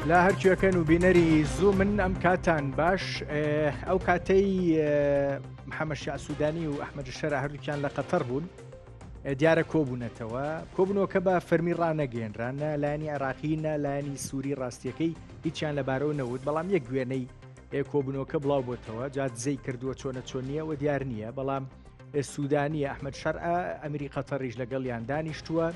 لە هەرکوێکەن و بینەری زوو من ئەم کاتان باش ئەو کاتەی محەممەد شیاع سوودانی و ئەحمەد شەرع هەردووکیان لە قەتەر بوون دیارە کۆبوونەتەوە کۆبوونەوەکە بە فەرمی ڕانەگەێنران نە لایەنی عێراقی نە لایەنی سووری ڕاستیەکەی هیچیان لەبارەوە نەوت بەڵام یەک گوێنەی کۆبوونەوەکە بڵاو بۆتەوە جا دزەی کردووە چۆنە چۆن نییە و دیار نییە بەڵام سوودانیە ئەحمد شەرع ئەمری قەتەریش لەگەڵیان دانیشتووە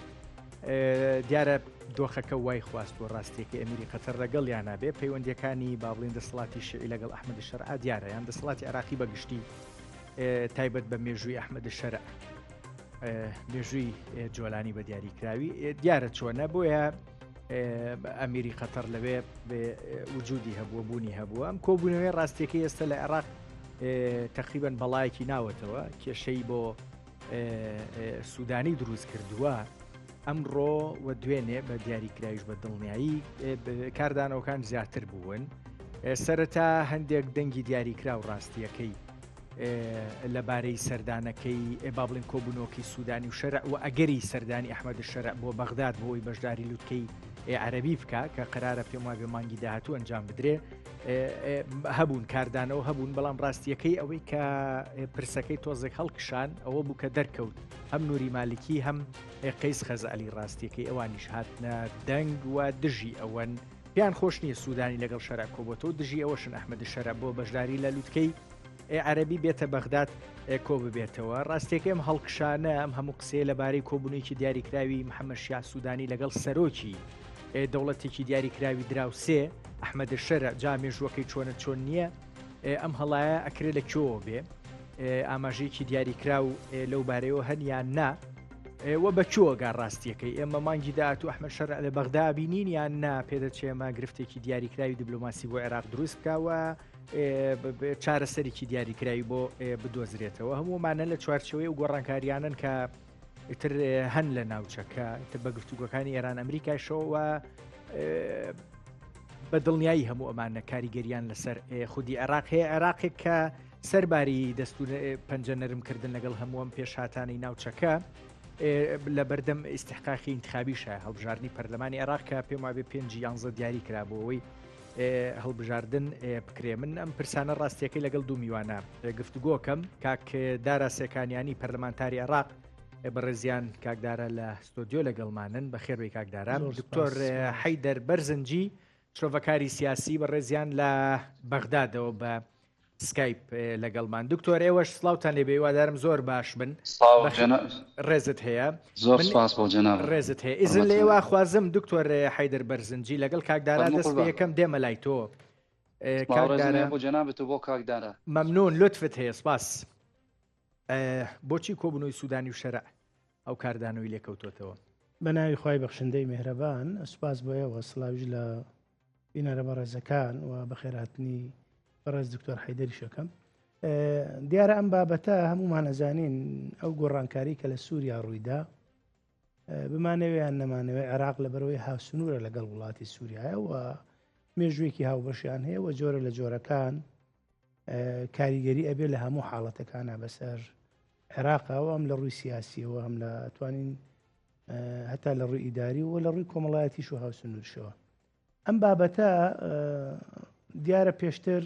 دیارە دۆخەکە وای خواستووە ڕاستیەکەی ئەمیری قەتەر لەگەڵیانا بێ پەیوەندیەکانی با بڵێن دەسەڵاتی شیعی لەگەڵ ئەحمەد شەرع دیارە یان دەسەڵاتی عێراقی بە گشتی تایبەت بە مێژووی ئەحمەد شەرع مێژووی جۆلانی بە دیاریکراوی دیارە چۆنە بۆیە ئەمیری قەتەر لەوێ وجودی هەبووە بوونی هەبووە ئەم کۆبوونەوەی ڕاستیەکەی ئێستا لە عێراق تقریبان بەڵایەکی ناوەتەوە کێشەی بۆ سوودانی دروست کردووە ئەمڕۆ و دوێنێ بە دیاریکراویش بە دڵنیایی کاردانەوەکان زیاتر بوون سەرەتا هەندێک دەنگی دیاریکراو ڕاستیەکەی لەبارەی سەردانەکەی با بڵێن کۆبوونەوەکەی سوودانی و شەرع و ئەگەری سەردانی ئەحمەد شەرع بۆ بەغداد بۆ ئەوی بەشداری لوتکەی عەربی بکە کە قرارە پێم وابێ مانگی داهاتوو ئەنجام بدرێ هەبوون کاردانەوە هەبوون بەڵام ڕاستیەکەی ئەوەی کە پرسەکەی تۆزێک هەڵکشان ئەوە بوو کە دەرکەوت هەم نوری مالکی هەم قەیس خەزعەلی ڕاستیەکەی ئەوانیش هاتنە دەنگ و دژی ئەوەن پێیان خۆش نییە سوودانی لەگەڵ شەرع کۆبۆتەوە دژی ئەوەشن ئەحمەد شەرع بۆ بەشداری لە لوتکەی عەربی بێتە بەغداد کۆ ببێتەوە ڕاستیەکەی ئەم هەڵکشانە ئەم هەموو قسەیە لەبارەی کۆبوونێکی دیاریکراوی محەممەد شیاع سوودانی لەگەڵ سەرۆکی دەوڵەتێکی دیاریکراوی دراوسێ ئەحمەد شەرع جا مێژووەکەی چۆنە چۆن نییە ئەم هەڵایە ئەکرێ لە کوێوە بێ ئاماژەیەکی دیاریکراو لەو بارەیەوە هەن یان نا وە بە کوێوەگا ڕاستیەکەی ئێمە مانگی داهاتوو ئەحمەد شەرع لە بەغدا بینین یان نا پێدەچێمە گرفتێکی دیاریکراوی دیبلۆماسی بۆ عێراق دروست بکەوە چارەسەرێکی دیاریکراوی بۆ بدۆزرێتەوە هەموومانە لە چوارچەوەی و گۆڕانکاریانن کە ئیتر هەن لە ناوچەکە ئیتر بە گفتوگۆکانی ئێران ئەمریکایشەوە بە دڵنیایی هەموو ئەمانە کاریگەریان لەسەر خودی عێراق هەیە عێراقێک کە سەرباری دەستور پەنجە نەرمکردن لەگەڵ هەمووەم پێشهاتانی ناوچەکە لە بەردەم ئیسیحقاقی انتخابیشە هەڵبژاردننی پەرلەمانی عێراق کە پێم وابێ پێنج یانزە دیاری کرا بۆەوەی هەڵبژاردن بکرێ من ئەم پرسانە ڕاستیەکەی لەگەڵ دوو میوانە گفتوگۆکەم کاک دارا سێکانیانی پەرلەمانتاری عێراق بەڕێزیان کاکدارە لە ستۆدیۆ لەگەڵمانن بە خێربێی کاکدارا دکتۆر حەیدەر بەرزنجی شرۆڤەکاری سیاسی بەڕێزیان لە بەغدادەوە بە سکایپ لەگەڵمان دکتۆر ئێوەش سڵاوتان لێبێ هیوادارم زۆر باش بن ڕێزت هەیە زۆر سپاس بۆ جەناب ڕێزت هەیە ئیزن لە ئێوە خوازم دکتۆر حیدر بەرزنجی لەگەڵ کاکدارا دەست پێ یەکەم دێمە لای تۆ بۆ جەنابت و بۆ کاکدارا مەمنون لوتفت هەیە سپاس بۆچی کۆبوونەوەی سوودانی و شەرع ئەو کاردانەوەی لێکەوتۆتەوە؟ بە ناوی خوای بەخشندەی میهرەبان، سوپاس بۆ ئێوە، سڵاویش لە بینەرە بەڕێزەکان و بەخێرهاتنی بەڕێز دکتۆر حەیدەریش ئەکەم. دیارە ئەم بابەتە هەمومان ئەزانین ئەو گۆڕانکاری کە لە سووریا ڕوویدا بمانەوێ یان نەمانەوێ عێراق لەبەرەوەی هاوسنوورە لەگەڵ وڵاتی سووریایە و مێژوویەکی هاوبەشیان هەیە و جۆرە لە جۆرەکان کاریگەری ئەبێ لە هەموو حاڵەتەکانە بەسەر عێراقەوە ئەم لە ڕووی سیاسیەوە هەم لە توانین هەتا لە ڕووی ئیداری و لە ڕووی کۆمەڵایەتیش و هاوسنوورشەوە ئەم بابەتە دیارە پێشتر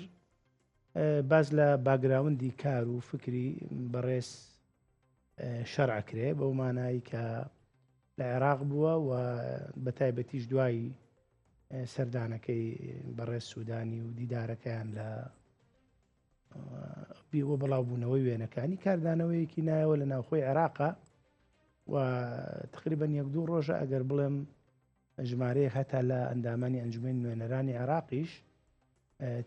باز لە باگراوندی کار و فکری بەڕێز شەرعکرێ بەو مانایی کە لە عێراق بووە و بە تایبەتیش دوای سەردانەکەی بەڕێز سوودانی و دیدارەکەیان لە بیوە بڵاوبوونەوەی وێنەکانی کاردانەوەیەکی نایەوە لە ناوخۆی عێراقا و تقریبا یەک دوو ڕۆژە ئەگەر بڵێم ژمارەیەک هەتا لە ئەندامانی ئەنجومەنی نوێنەرانی عێراقیش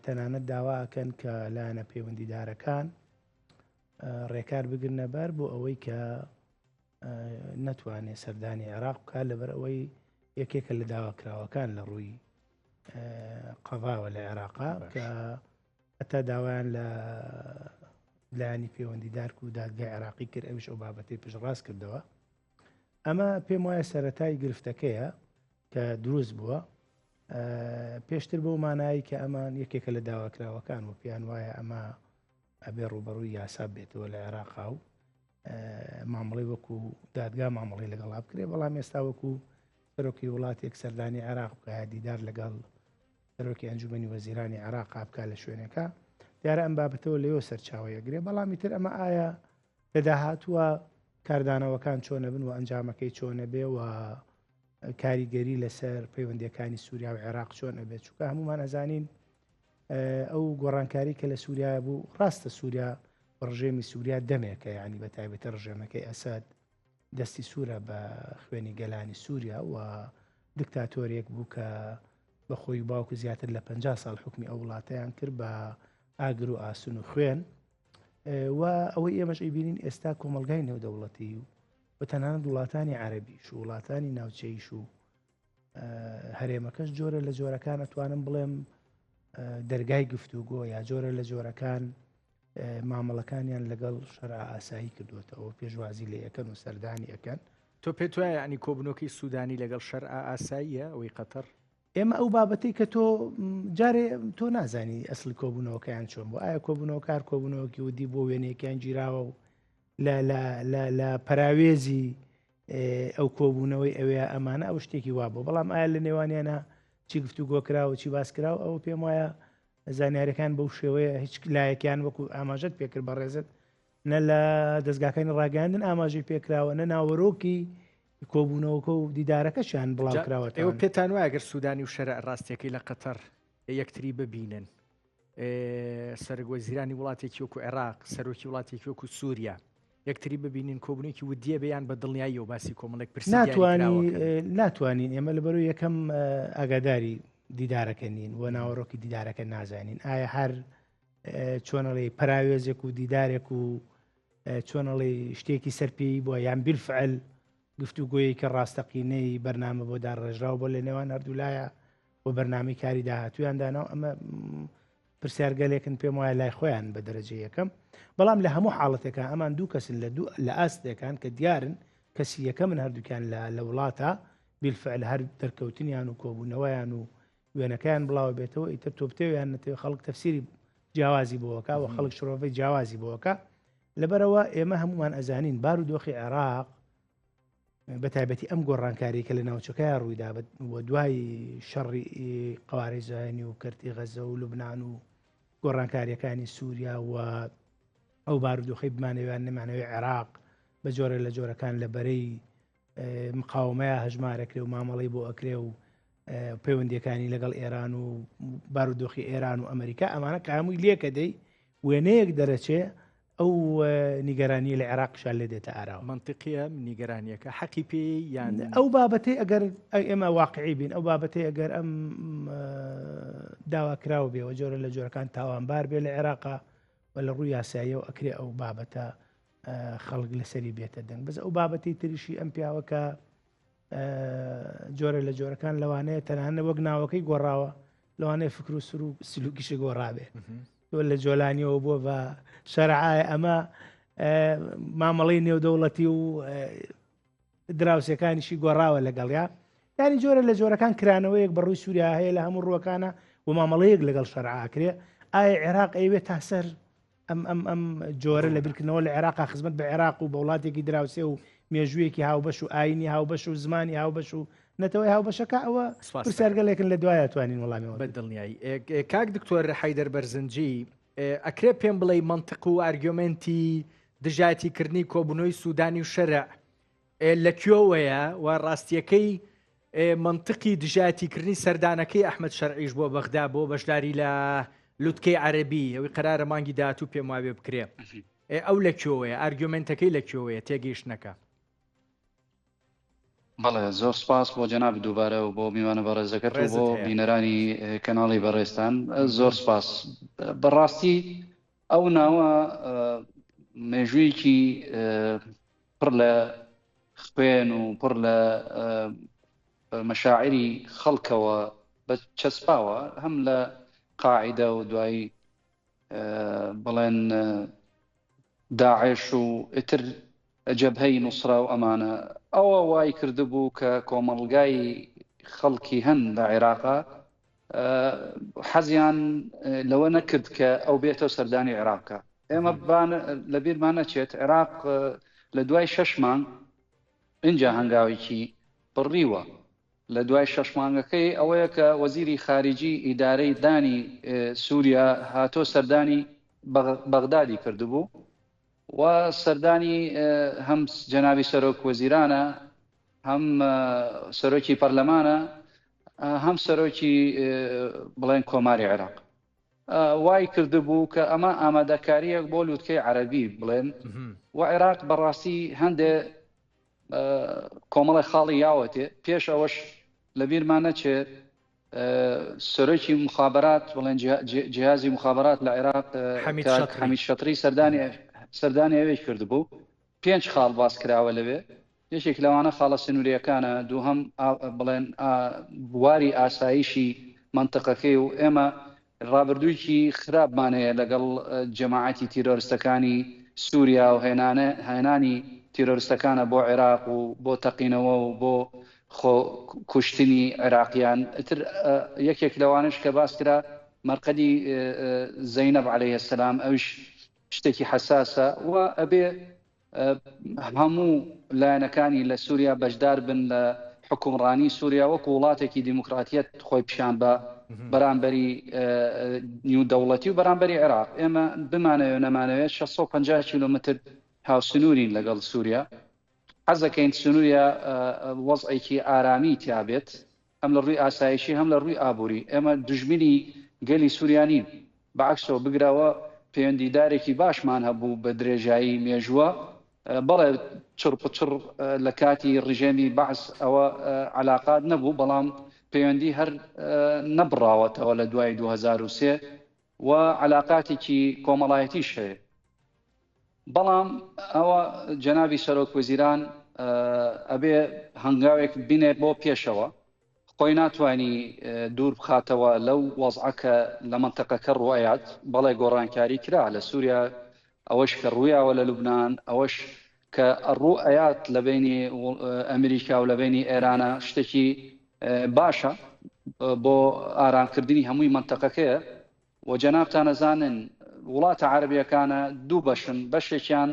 تەنانەت داواکەن کە لایەنە پەیوەندیدارەکان ڕێکار بگرنە بەر بۆ ئەوەی کە نەتوانێت سەردانی عێراق بکات لەبەر ئەوەی یەکێکە لە داواکراوەکان لە ڕووی قەضاوە لە عێراقا کە هەتا داوایان لە لایەنی پەیوەندیدارک و دادگای عێراقی کرد ئەوش ئەو بابەتەی پشتڕاست کردەوە ئەمە پێم وایە سەتای گرفتەکەیە کە دروست بووە پێشتر بەو مانایی کە ئەمان یەکێکە لە داواکراوەکان و پێیان وایە ئەمە ئەبێ ڕوبەڕووی یاسا بێتەوە لە عێراقا و مامەڵەی وەکو دادگا مامەڵەی لەگەڵا بکرێ بەڵام ئێستا وەکو سەرۆکی وڵاتێک سەردانی عێراق بکە دیدار لەگەڵ. سەرۆکی ئەنجومەنی وەزیرانی عێراق بکا لە شوێنێکا. دیارە ئەم بابەتەوە لەوێوە سەرچاوەی ئەگرێ، بەڵام ئیتر ئەمە ئایا لە داهاتووە کاردانەوەکان چۆنە بن و ئەنجامەکەی چۆنە بێ و کاریگەری لەسەر پەیوەندیەکانی سووریا و عێراق چۆن ئەبێت چونکە هەمومان ئەزانین ئەو گۆڕانکاری کە لە سووریا بوو ڕاستە سووریا ڕژێمی سووریا دەمێکە ینی بە تایبەتە ڕژێمەکەی ئەسەد دەستی سوورە بە خوێنی گەلانی سووریا و دکتاتۆرێک بوو کە بە خۆی و باوکو زیاتر لە 50 ساڵ حکمی ئەو وڵاتەیان کرد بە ئاگر و ئاسن و خوێن و ئەوەی ئێمەش ئەیبینین ئێستا کۆمەلگای نێودەوڵەتی و و تەنانەت وڵاتانی عەربیش و وڵاتانی ناوچەیش و هەرێمەکەش جۆرە لە جۆرەکان ئەتوانم بڵێم دەرگای گفتوگۆ یا جۆرە لە جۆرەکان مامەڵەکانیان لەگەڵ شەرع ئاسایی کردوێتەوە پێشوازی لە یەکەن و سەردانی ئەەکەن. تۆ پێت وایە ینی کۆبنۆکەی سوودانی لەگەڵ شەرع ئاساییە ئەوەی قەتەر؟ ئێمە ئەو بابەتەی کە تۆ جارێ تۆ نازانی ئەسلی کۆبوونەوەکەیان چۆن بوو ئایا کۆبوونەوەکار کۆبوونەوەکی ودی بۆ وێنەیەکیان گیراوە و لە لە لە لە پەراوێزی ئەو کۆبوونەوەی ئەوێ ئەمانە ئەو شتێکی وا بوو بەڵام ئایا لە نێوانیانە چی گفتوگۆ کراوە چی باس کراوە ئەو پێم وایە زانیاریەکان بەو شێوەیە هیچ لایەکیان وەکو ئاماژەت پێکرد بەڕێزت نە لە دەستگاکانی ڕاگەاندن ئاماژەی پێکراوە نە ناوەرۆکی کۆبوونەوەکە و دیدارەکەشیان بڵاو کراوەتەوە. ئێوە پێتان وایە گەر سوودانی و شەرع ڕاستیەکەی لە قەتەر یەکتری ببینن سەرک وەزیرانی وڵاتێکی وەکو عێراق سەرۆکی وڵاتێکی وەکو سووریا یەکتری ببینین کۆبوونێکی ودیە بێ یان بە دڵنیاییەوە باسی کۆمەڵێک پرسی ناتوانین ناتوانین ئێمە لەبەرو یەکەم ئاگاداری دیدارەکە نین و ناوەڕۆکی دیدارەکە نازانین ئایا هەر چۆنەڵی پەراوێزێک و دیدارێک و چۆنەڵی شتێکی سەرپێی بووە یان بیلفعل گفتوگۆیەکی ڕاستەقینەی بەرنامە بۆ داڕێژراو بۆ لە نێوان هەردوولایە و بەرنامەی کاری داهاتویان داناو ئەمە پرسیارگەلێکن پێم وایە لای خۆیان بە دەرەجە یەکەم بەڵام لە هەموو حاڵەتێکە ئەمان دوو کەسن لە دوو لە ئاستێکان کە دیارن کەسی یەکەمن هەردووکیان لە لە وڵاتە بیلفعل هەر دەرکەوتنیان و کۆبوونەوەیان و وێنەکەیان بڵاوە بێتەوە ئیتر تۆ بتەوێ یان نەتەوێ خەڵک تەفسیری جیاوازی بۆکە و خەڵک شرۆڤەی جیاوازی بۆکە لەبەرەوە ئێمە هەمومان ئەزانین بار و دۆخی عێراق بە تایبەتی ئەم گۆڕانکاری کە لە ناوچەکەی ڕوویدا و دوای شەڕی قوارەی زایانی و کەرتی غەزە و لوبناان و گۆڕانکاریەکانی سووریا و ئەو بارودۆخی بمانەوەیان نەمانەوەی عێراق بە جۆرە لە جۆرەکان لە بەرەی مقاومەیە هەژمارەکرێ و مامەڵەی بۆ ئەکرێ و پەیوەندیەکانی لەگەڵ ئێران و بارودۆخی ئێران و ئەمریکا ئەمانە کە هەمووی لێکە دەی وێنەیەک دەرەچێ ئەو نیگەرانیە لە عێراقشا لێ دێتە ئاراوە. مەنتیقیە نیگەرانیەکە حەقی پێی یان ئەو بابەتەی ئەگەر ئێمە واقعی بین ئەو بابەتەی ئەگەر ئەم داواکراو بێ و جۆرە لە جۆرەکان تاوانبار بێ لە عێراقا و لە ڕووی یاساییەوە ئەکرێ ئەو بابەتە خەڵک لەسەری بێتە دەنگ بەس ئەو بابەتی تریشی ئەم پیاوە کە جۆرە لە جۆرەکان لەوانەیە تەنانە وەک ناوەکەی گۆڕاوە لەوانەیە فکر و سر و سلوکیشی گۆڕابێ تۆ لە جۆلانیەوە بووە بە شەرعایە ئەمە مامەڵەی نێودەوڵەتی و دراوسێکانیشی گۆڕاوە لەگەڵیا یانی جۆرە لە جۆرەکان کرانەوەیەک بە ڕووی سووریا هەیە لە هەموو ڕووەکانە و مامەڵەیەک لەگەڵ شەرع ئاکرێ ئایا عێراق ئەیوێت تا سەر ئەم ئەم ئەم جۆرە لە بیرکردنەوە لە عێراقا خزمەت بە عێراق و بە وڵاتێکی دراوسێ و مێژوویەکی هاوبەش و ئاینی هاوبەش و زمانی هاوبەش و نەتەوەی هاوبەشەکە ئەوە پرسیارگەلێکن لە دوایە توانین وەڵامی بە دڵنیایی کاک دکتۆر حەیدەر بەرزنجی ئەکرێ پێم بڵێی مەنتق و ئارگیۆمێنتی دژایەتی کردنی کۆبوونەوەی سوودانی و شەرع لە کوێوەیە و ڕاستیەکەی مەنتقی دژایەتی کردنی سەردانەکەی ئەحمد شەرعیش بۆ بەغدا بۆ بەشداری لە لوتکەی عەربی ئەوی قەرارە مانگی داهاتوو پێم وابێ بکرێ ئەو لە کوێوەیە ئارگیۆمێنتەکەی لە کوێوەیە تێگەیشتنەکە؟ بەڵێ زۆر سپاس بۆ جەنابت دووبارە و بۆ میوانە بەڕێزەکەت و بۆ بینەرانی کەناڵی بەڕێزتان زۆر سپاس. بەڕاستی ئەو ناوە مێژوویەکی پڕ لە خوێن و پڕ لە مەشاعری خەڵکەوە بە چەسپاوە هەم لە قاعیدە و دوایی بڵێن داعش و ئیتر جەبهەی نوسرە و ئەمانە، ئەوە وای کردبوو کە کۆمەڵگای خەڵکی هەن لە عێراقا حەزیان لەوە نەکرد کە ئەو بێتەوە سەردانی عێراق بکا. ئێمە با لەبیرمان نەچێت عێراق لە دوای شەش مانگ ئینجا هەنگاوێکی بڕیوە. لە دوای شەش مانگەکەی ئەوەیە کە وەزیری خاریجی ئیدارەی دانی سووریا هاتۆ سەردانی بەغدادی کردبوو و سەردانی هەم جەنابی سەرۆک وەزیرانە هەم سەرۆکی پەرلەمانە هەم سەرۆکی بڵێن کۆماری عێراق وای کردبوو کە ئەمە ئامادەکارییەک بۆ لوتکەی عەرەبی بڵێن و عێراق بەڕاستی هەندێ کۆمەڵی خاڵی یاوەتێ پێش ئەوەش لەبیرمان نەچێ سەرۆکی مخابرات بڵێن جیهازی مخابرات لە عێراق حەمید شەتری سەردانی سەردانی ئەوێی کردبوو پێنج خاڵ باس کراوە لەوێ یەکێک لەوانە خاڵە سنوورییەکانە، دووهەم بڵێن بواری ئاسایشی مەنتقەکەی و ئێمە ڕابردوویکی خراپمان هەیە لەگەڵ جەماعەتی تیرۆرستەکانی سووریا و هێنانی تیرۆرستەکانە بۆ عێراق و بۆ تەقینەوە و بۆ خۆ کوشتنی عێراقیان ئیتر یەکێک لەوانەش کە باس کرا مەرقەدی زەینەب عەلەیهە سەلام ئەویش شتێکی حەساسە و ئەبێ هەموو لایەنەکانی لە سووریا بەشدار بن لە حوکمڕانی سووریا وەکو وڵاتێکی دیموکراتیەت خۆی پیشان بە بەرامبەری نیودەوڵەتی و بەرامبەری عێراق. ئێمە بمانەوێ نەمانەوێ 650 کیلۆمەتر هاوسنوورین لەگەڵ سووریا. حەزەکەین سنووریا وەزعێکی ئارامی تیا بێت هەم لە ڕووی ئاسایشی هەم لە ڕووی ئابووری. ئێمە دوژمنی گەلی سووریا نین، بە عەکسەوە بگرە پەیوەندیدارێکی باشمان هەبوو بە درێژایی مێژووە. بەڵێ چڕپچڕ لە کاتی ڕژێمی بەعس ئەوە عەلاقات نەبوو، بەڵام پەیوەندی هەر نەبڕاوەتەوە لە دوای 2003 و عەلاقاتێکی کۆمەڵایەتیش هەیە. بەڵام ئەوە جەنابی سەرۆک وەزیران ئەبێ هەنگاوێک بنێ بۆ پێشەوە، خۆی ناتوانی دوور بخاتەوە لەو وەزعە کە لە مەنتەقەکە ڕوئەیات، بەڵێ گۆڕانکاری کرا لە سوریا، ئەوەش کە ڕوویاوە لە لوبنان، ئەوەش کە ڕوو ئەیات لە بەینی ئەمریکا و لە بەینی ئێرانە شتێکی باشە بۆ ئارامکردنی هەمووی مەنتەقەکەیە. وە جەنابتان ئەزانن وڵاتە عەرەبیەکانە دوو بەشن بەشێکیان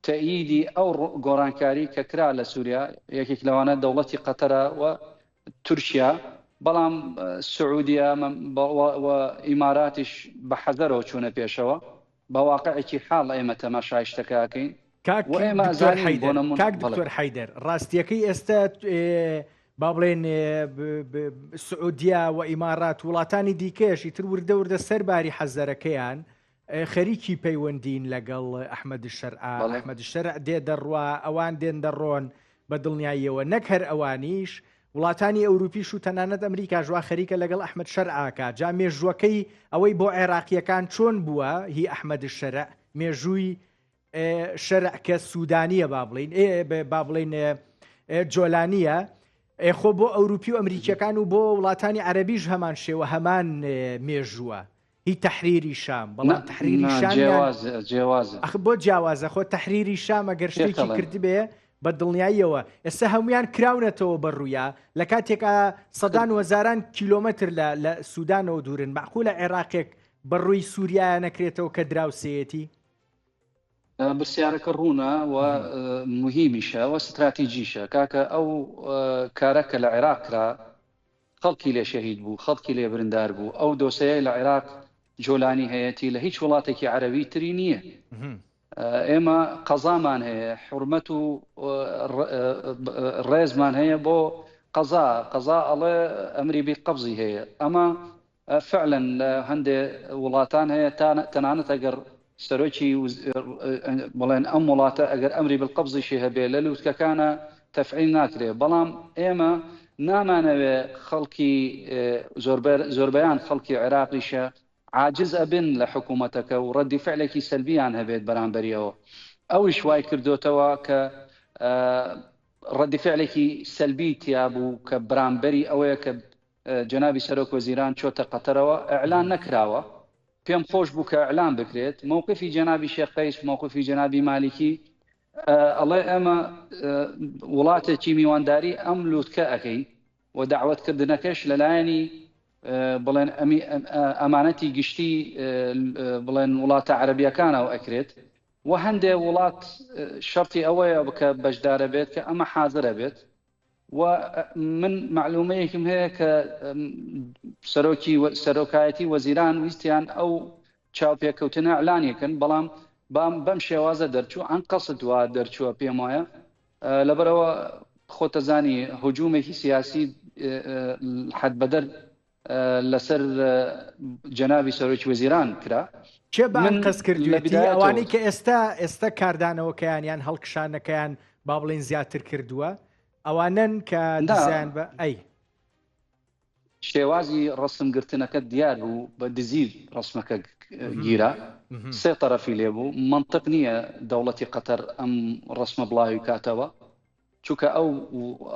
تەئیدی ئەو گۆڕانکاری کە کرا لە سوریا یەکێک لەوانە دەوڵەتی قەتەرە و تورکیا بەڵام سعودیە و ئیماراتیش بە حەزەرەوە چوونە پێشەوە بە واقعێکی حاڵ ئێمە تەماشای شتەکە ئەکەین کاک و ئێمە دکتۆر ئەزانین بۆ حەیدەر نموونە کاک بەڵێ. دکتۆر حەیدەر ڕاستیەکەی ئێستا با بڵێن سعودیا و ئیمارات وڵاتانی دیکەش ئیتر وردە وردە سەر باری حەزەرەکەیان خەریکی پەیوەندین لەگەڵ ئەحمەد شەرع بەڵێ. ئەحمەد شەرع دێ دەڕوا ئەوان دێن دەڕۆن بە دڵنیاییەوە نەک هەر ئەوانیش وڵاتانی ئەوروپیش و تەنانەت ئەمریکاش وا خەریکە لەگەڵ ئەحمەد شەرع کا جا مێژووەکەی ئەوەی بۆ عێراقییەکان چۆن بووە هی ئەحمەد شەرع مێژووی شەرع کە سوودانییە با بڵین با بڵین جۆلانییە خۆ بۆ ئەوروپی و ئەمریکیەکان و بۆ وڵاتانی عەربیش هەمان شێوە هەمان مێژووە هی تەحریری شام بەڵام تەحریری شام جیاوازە ئەخ بۆ جیاوازە خۆ تەحریری شام ئەگەر شتێکی کردبێ بە دڵنیاییەوە ئێستا هەمویان کراونەتەوە بە ڕوویا لە کاتێکا سەدان وەزاران کیلۆمەتر لە لە سوودانەوە دوورن معقولە عێراقێک بە ڕووی سووریایە نەکرێتەوە کە دراوسێیەتی؟ پرسیارەکە ڕوونە و مهمیشە و ستراتیجیشە کاکە ئەو کارە کە لە عێراق کرا خەڵکی لێ شەهید بوو، خەڵکی لێ بریندار بوو، ئەو دۆسێیەی لە عێراق جۆلانی هەیەتی لە هیچ وڵاتێکی عەرەبی تری نییە. ئێمە قەزامان هەیە، حورمەت و ڕێزمان هەیە بۆ قەزا، قەزا ئەڵێ ئەمری بی قەبزی هەیە، ئەمە فعلا لە هەندێ وڵاتان هەیە تا تەنانەت ئەگەر سەرۆکی بڵێن ئەم وڵاتە ئەگەر ئەمری بالقبضیشی هەبێ لە لوتکەکانە تەفعیل ناکرێ بەڵام ئێمە نامانەوێ خەڵکی زۆربەیان خەڵکی عێراقیشە عاجز ئەبن لە حکوومەتەکە و ڕەدی فعلێکی سەلبیان هەبێت بەرامبەریەوە ئەویش وای کردوتەوە کە ڕەدی فعلێکی سەلبی تیابوو کە بەرامبەری ئەوەیە کە جەنابی سەرۆک وەزیران چۆتە قەتەرەوە ئیعلان نەکراوە پێم خۆش بوو کە ئیعلان بکرێت مەوقفی جەنابی شێخ قەیس مەوقفی جەنابی مالیکی ئەڵێ ئێمە وڵاتێکی میوانداری ئەم لوتکە ئەکەین و داوەتکردنەکەش لەلایەنی بڵێن ئەمانەتی گشتی بڵێن وڵاتە عەربیەکانەوە ئەکرێت و هەندێ وڵات شەرتی ئەوەیە بکە بەشدارە بێت کە ئەمە حاضرە بێت. و من مەعلومەیەکم هەیە کە سەرۆکی سەرۆکایەتی وەزیران ویستیان ئەو چاوپێکەوتنە ئەعلانیەکەن بەڵام بام بەم شێوازە دەرچوو عەن قەسد وا دەرچووە پێم وایە لەبەرئەوە خۆتەزانی هجومێکی سیاسی حەد بەدەر لەسەر جەنابی سەرۆکی وەزیران کرا. کێ بە من ئەنقەست لە کردوێتی؟ بدایەتەوە ئەوانەی کە ئێستا ئێستا کاردانەوەکەیان یان هەڵکشانەکەیان با بڵێین زیاتر کردووە ئەوانەن کە نا دزیان بە ئەی. شێوازی ڕەسم گرتنەکە دیار بوو بە دزی ڕەسمەکە گیرا سێ تەرەفی لێ بوو مەنتق نییە دەوڵەتی قەتەر ئەم ڕەسمە بڵاوی کاتەوە چونکە ئەو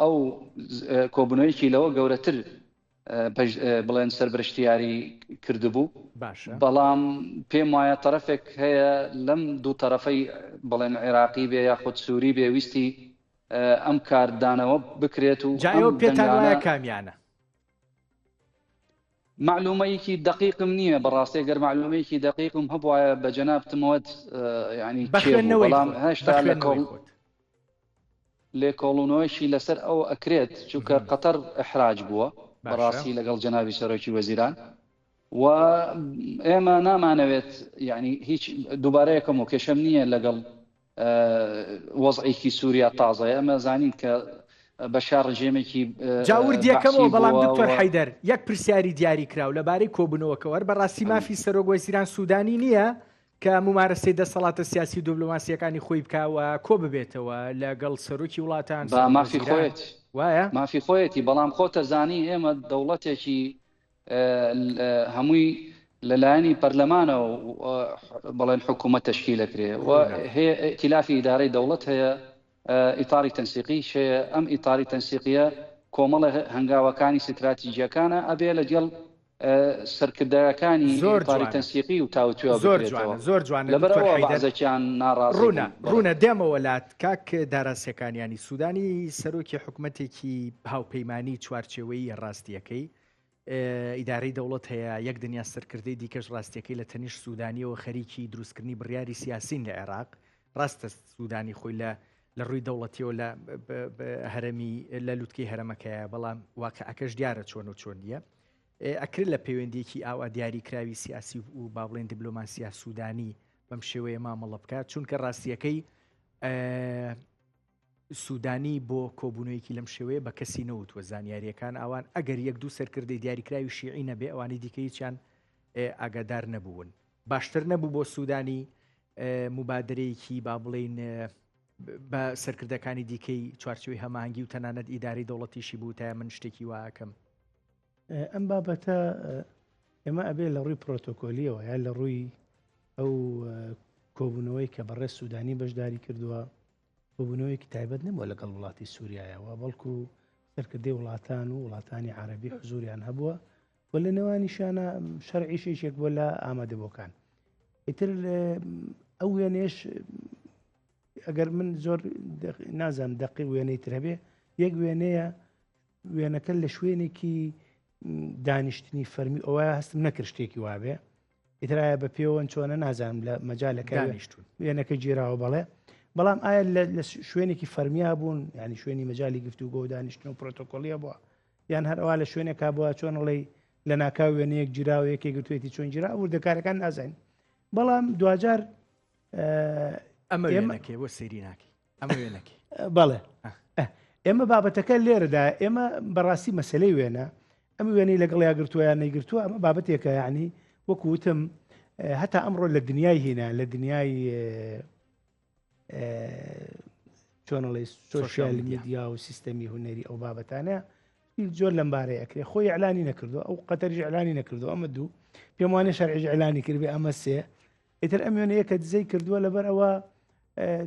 ئەو کۆبوونەوەیەکی لەوە گەورەتر بڵێن سەربرشتیاری کردبوو باشە بەڵام پێم وایە تەرەفێک هەیە لەم دوو تەرەفەی بڵێن عێراقی بێ یاخود سووری بێ ویستی ئەم کاردانەوە بکرێت و جا ئەم ئێوە پێتان دەنگانە وایە کامیانە؟ مەعلومەیەکی دەقیقم نییە بەڕاستی گەر مەعلومەیەکی دەقیقم هەبوایە بە جەنابتم وت یعنی بە کێ بوو خوێندنەوەی بەڵام خۆت، بە هێشتا لە خوێندنەوەی کۆڵ خۆت. لێکۆڵونەوەیشی لەسەر ئەوە ئەکرێت چونکە قەتەر ئیحراج بووە باشە. بەڕاستی لەگەڵ جەنابی سەرۆکی وەزیران و ئێمە نامانەوێت یعنی هیچ دووبارە یەکەم و کێشەم نییە لەگەڵ وەزعێکی سووریا تازەیە ئەمە زانین کە بەشار ڕژێمێکی جا وردیەکەمەوە بەعسی بەڵام بووە دکتۆر و حەیدەر یەک پرسیاری دیاری کراو لەبارەی کۆبوونەوەکەوە هەر بەڕاستی مافی سەرۆک وەزیران سوودانی نییە کە مومارەسەی دەسەڵاتە سیاسی و دبلۆماسییەکانی خۆی بکا و کۆ ببێتەوە لە گەڵ سەرۆکی وڵاتان، با سەرۆک مافی وەزیران، خۆیەتی وایە؟ مافی خۆیەتی بەڵام خۆتەزانی ئێمە دەوڵەتێکی هەمووی لە لایەنی پەرلەمانەوە بەڵێن حکوومەت تەشکیل ئەکرێ و ڕوونە. هەیە ئیتیلافی ئیدارەی دەوڵەت هەیە ئیتاری تەنسیقیش هەیە ئەم ئیتاری تەنسیقیە کۆمەڵە هەنگاوەکانی ستراتیجیەکانە ئەبێ لەگەڵ سەرکردایەکانی زۆر ئیتاری جوانە تەنسیقی و تاوتوێ زۆر بکرێتەوە جوانە زۆر جوانە لەبەر دکتۆر ئەوە حەیدەر بەعزەکیان ناڕازی ڕوونە بوون بەڵێ. ڕوونە دێمەوە لات کاک دارا سێکانیانی سودانی سەرۆکی حکومەتێکی هاوپەیمانی چوارچێوەییە ڕاستیەکەی ئیدارەی دەوڵەت هەیە یەک دنیا سەرکردەی دیکەش ڕاستیەکەی لە تەنیشت سودانیەوە خەریکی دروستکردنی بڕیاری سیاسین لە عێراق ڕاستە سودانی خۆی لە لە ڕووی دەوڵەتیەوە لە هەرەمی لە لوتکەی هەرەمەکەیە بەڵام واقعەکەش دیارە چۆن و چۆن نییە ئەکرێت لە پەیوەندیەکی ئاوا دیاری کراوی سیاسی و با بڵێن دیبلۆماسیا سوودانی بەم شێوەیە مامەڵە بکات چونکە ڕاستیەکەی سوودانی بۆ کۆبوونەوەیەکی لەم شێوەیە بە کەسی نەوتووە زانیاریەکان ئاوان ئەگەر یەک دوو سەرکردەی دیاریکراوی شیعی نەبێ ئەوانی دیکە هیچیان ئاگادار نەبوون باشتر نەبوو بۆ سوودانی مبادرەیەکی با بڵین بە سەرکردەکانی دیکەی چوارچوی هەماهەنگی و تەنانەت ئیداری دەوڵەتیشی بوو تا من شتێکی واکەم ئەم بابەتە ئێمە ئەبێ لە ڕووی پرۆتۆکۆلیەوە یا لە ڕووی ئەو کۆبوونەوەی کە بەڕێز سوودانی بەشداری کردووە کۆبوونەوەیەکی تایبەت نەبووە لەگەڵ وڵاتی سووریایەوە بەڵکو سەرکردەی وڵاتان و وڵاتانی عربی حزوریان هەبووە و لە نێوانیشانە شەرعیش یەکێک بووە لە ئامادەبووەکان ئیتر ئەو وێنێش ئەگەر من زۆر نازانم دەقی وێنەی تر هەبێ یەک وێنەیە وێنەکە لە شوێنێکی دانیشتنی فەرمی ئەوە هەستم نەکرد شتێکی وابێ ئیترایە بە پێوەن چۆنە نازانم لە مەجالەکە دانیشتون وێنەکە گیراوە بەڵێ بەڵام ئایا لە شوێنێکی فەرمیا بوون ینی شوێنی مەجای گفتوگۆ و دانیشتن و پرۆتۆکۆلیە بووە یان هەر ئەوە لە شوێنێکا بووە چۆن ڵێ لە ناکاو وێنەیەک گیراوە یەکێ گرتوێتی چۆن گیرا وردەکارەکان نازانین بەڵام دواجار ئەمە وێنەکەی بۆ سەیری ناکەی ئەمە وێنەکەی بەڵێ ئێمە بابەتەکە لێرەدا ئێمە بەڕاستی مەسلەی وێنە ئەم وێنەی لەگەڵ یاگرتووە یان نەیگرتووە ئەمە بابەتێکە یعنی وەکو وتم هەتا ئەمڕۆ لە دنیای هینا لە دنیای چۆنڵێ سۆشیال میدیا و سیستەمی هوەری ئەو بابەتانە زۆر لەم بارەی ئەکرێ خۆی ئەلانی نەکردو ئەو قەتەریش ئەلانی نەکردو ئەمە دوو پێم وانێ شەرعیش ئەلانی کردبێ ئەمە سێ ئیتر ئەم وێنەیە کە دزەی کردووە لەبەر ئەوە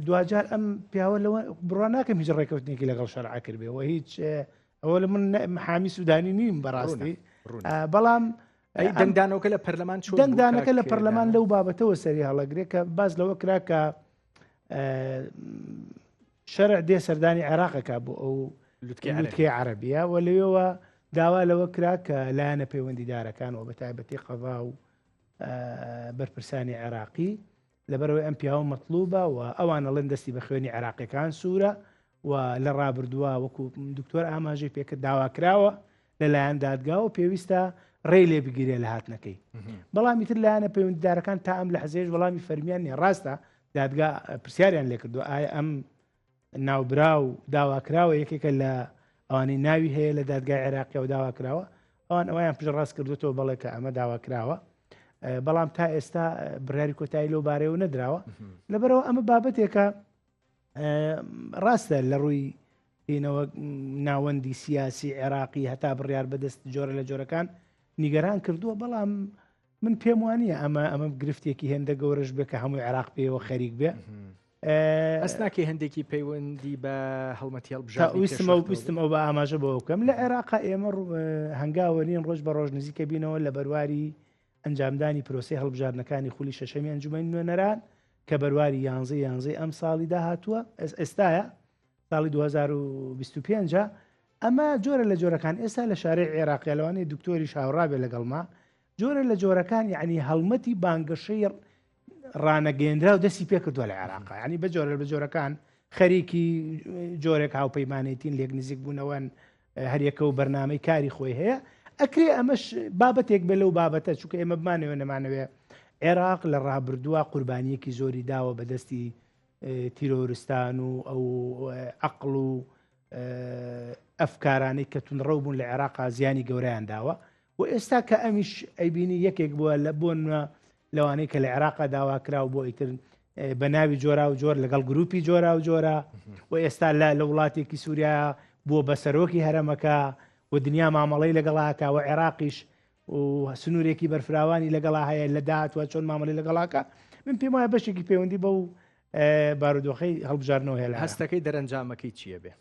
دواجار ئەم پیاوە لەوە بڕوا ناکەم هیچ ڕێکەوتنێکی لەگەڵ شەرع کردبێ و هیچ ئەوە لە من محامی سوودانی نیم بەڕاستی بەڵام دەنگدانەوەکە لە پەرلەمان چۆن دەنگدانەکە لە پەرلەمان لەو بابەتەوە سەری هەڵەگرێ کە باز لەوە کرا کە شەرع دێ سەردانی عێراقەکە بۆ ئەو لوتکەی عەربیە و لەوێوە داوا لەوە کرا کە لایەنە پەیوەندیدارەکان و بە تایبەتی قەضا و بەرپرسانی عێراقی لەبەرئەوەی ئەم پیاوە مەتڵوبە و ئەوان ئەڵێن دەستی بە خوێنی عێراقیەکان سوورە. و لە ڕابردووە وەکو دکتۆر ئاماژەی پێکرد داواکراوە لەلایەن دادگاوە پێویستە ڕێی لێ بگیرێ لە هاتنەکەی بەڵام ئیتر لایەنە پەیوەندیدارەکان تا ئەم لەحزەیەش وەڵامی فەرمیان نیە ڕاستە دادگا پرسیاریان لێکردو ئایا ئەم ناوبراو داواکراوە یەکێکە لە ئەوانەی ناوی هەیە لە دادگای عێراقیەوە داواکراوە ئەوان ئەویان پشتڕاست کردوێتەوە بەڵێ کە ئەمە داواکراوە بەڵام تا ئێستا بڕیاری کۆتایی لەو بارەیەوە نەدراوە لەبەرەوە ئەمە بابەتێکە ڕاستە لە ڕووی هینەوە ناوەندی سیاسی عێراقی هەتا بڕیار بەدەست جۆرە لە جۆرەکان نیگەران کردووە بەڵام من پێم وانە ئەمە ئەمە گرفتێکی هێندە گەورەش بێ کە هەموو عێراق پێوە خەریک بێ ئەس ناکەی هەندێکی پەیوەندی بە هەڵمەتی هەڵبژاردنی ویستم ئەو ویستم ئەو بە ئاماژە بۆ بکەم لە عێراق ئێمە هەنگاوە نین ڕۆژ بە ڕۆژ نزیکە بینەوە لە بەرواری ئەنجامدانی پرۆسەی هەڵبژاردنەکانی خولی شەشەمی ئەنجومەنی نوێنەران کە بەرواری یانزەی یانزەی ئەم ساڵی داهاتووە ئێستایە ساڵی 2025 ئەمە جۆرە لە جۆرەکان ئێستا لە شارەی عێراقی لەوانەیە دکتۆریش هاوڕابێ لەگەڵما جۆرە لە جۆرەکان یعنی هەڵمەتی بانگەشەی ڕانەگەیەنراو دەستی پێکردووە لە عێراق ینی بە جۆرە بە جۆرەکان خەریکی جۆرێک هاوپەیمانێتین لێک نزیک بوونەوەن هەریەکە و بەرنامەی کاری خۆی هەیە ئەکرێ ئەمەش بابەتێک بێ لەو بابەتە چونکە ئێمە بمانەوێ نەمانەوێ عێراق لە ڕابردووە قوربانیەکی زۆری داوە بەدەستی تیرۆرستان و ئەو عقل و ئەفکارانەی کە تونڕەو بوون لە عێراقا زیانی گەورەیان داوە و ئێستا کە ئەمیش ئەیبینی یەکێک بووە لە بۆن لەوانەی کە لە عێراقا داواکراو بۆ ئیتر بە ناوی جۆرا و جۆر لەگەڵ گروپی جۆرا و جۆرە و ئێستا لە لە وڵاتێکی سووریا بووە بە سەرۆکی هەرەمەکە و دنیا مامەڵەی لەگەڵاکە و عێراقیش و سنوورێکی بەرفراوانی لەگەڵا هەیە لە داهاتوە چۆن مامەڵی لەگەڵاکە من پێم وایە بەشێکی پەیوەندی بەو بارودۆخەی هەڵبژاردنەوە هەیە لە هەستەکەی دەرەنجامەکەی چییە بێ؟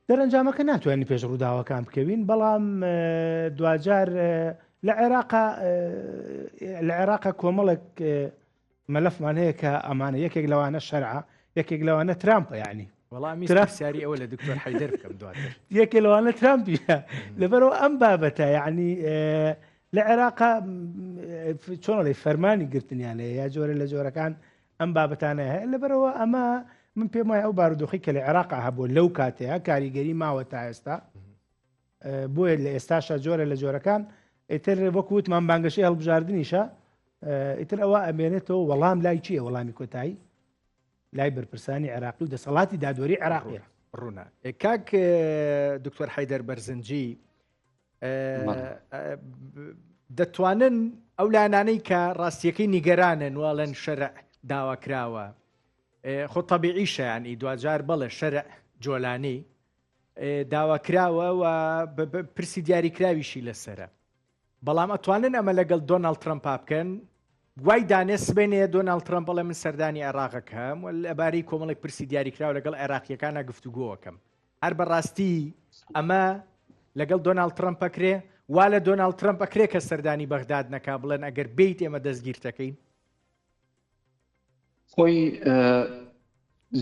دەرەنجامەکە ناتوانین پێش ڕووداوەکان بکەوین بەڵام دواجار لە عێراقا لە عێراقا کۆمەڵێک مەلەفمان هەیە کە ئەمانە یەکێک لەوانە شەرعە یەکێک لەوانە ترامپە یعنی وەڵامی پرسیاری ئەوە لە دکتۆر حیدەر بکەم دواتر یەکێ لەوانە ترامپیە لەبەرەوە ئەم بابەتە یعنی لە عێراقا چۆنڵی فەرمانی گرتنیان هەیە یا جۆرە لە جۆرەکان ئەم بابەتانە هەیە لەبەرەوە ئەمە من پێم وایە ئەو بارودۆخی کە لە عێراق هەبوو لەو کاتەیە کاریگەری ماوە تا ئێستا بۆیە لە ئێستاشا جۆرە لە جۆرەکان ئیتر وەکو وتمان بانگەشەی هەڵبژاردنیشە ئیتر ئەوە ئەمێنێتەوە وەڵام لای چییە وەڵامی کۆتایی لای بەرپرسانی عێراقی و دەسەڵاتی دادوەری عێراقیە ڕوونە کاک دکتۆر حیدەر بەرزنجی دەتوانن ئەو لایەنانەی کە ڕاستیەکەی نیگەرانن واڵێن شەرع داوا کراوە خۆ تەبیعیشە ینی دواجار بەڵێ شەرع جۆلانی داوا کراوە و پرسی دیاریکراویشی لەسرە بەڵام ئەتوانن ئەمە لەگەڵ دۆناڵد ترەمپا بکەن وای دانێ سبێنێ دۆناڵد ترەمپ بڵێ من سەردانی عێراقەکەم و لەبارەی کۆمەڵێک پرسی دیاریکراو لەگەڵ عێراقیەکانە گفتوگۆەکەم هەر بەڕاستی ئەمە لەگەڵ دۆناڵد ترەمپ ئەکرێ؟ وا لە دۆناڵد ترەمپ ئەکرێ کە سەردانی بەغداد نەکا بڵێن ئەگەر بێیت ئێمە دەستگیرتەکەین؟ خۆی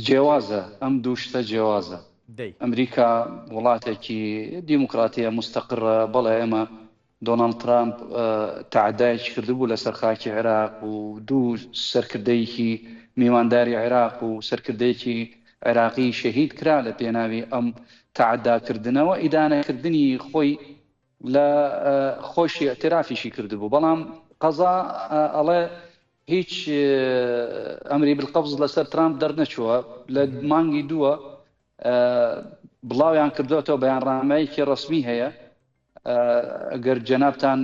جیاوازە ئەم دوو شتە جیاوازە دەی. ئەمریکا وڵاتێکی دیموکراتیە مستەقرە بەڵێ ئێمە دۆناڵد ترامپ تەعەدایەکی کردبوو لەسەر خاکی عێراق و دوو سەرکردەیەکی میوانداری عێراق و سەرکردەیەکی عێراقی شەهید کرا لە پێناوی ئەم تەعەداکردنەوە ئیدانەکردنی خۆی لە خۆشی ئیعترافیشی کردبوو بەڵام قەزا ئەڵێ هیچ ئەمری بالقبض لەسەر ترامپ دەرنەچووە لە مانگی دووە بڵاویان کردوەتەوە بەیانڕامەیەکی ڕەسمی هەیە گەر جەنابتان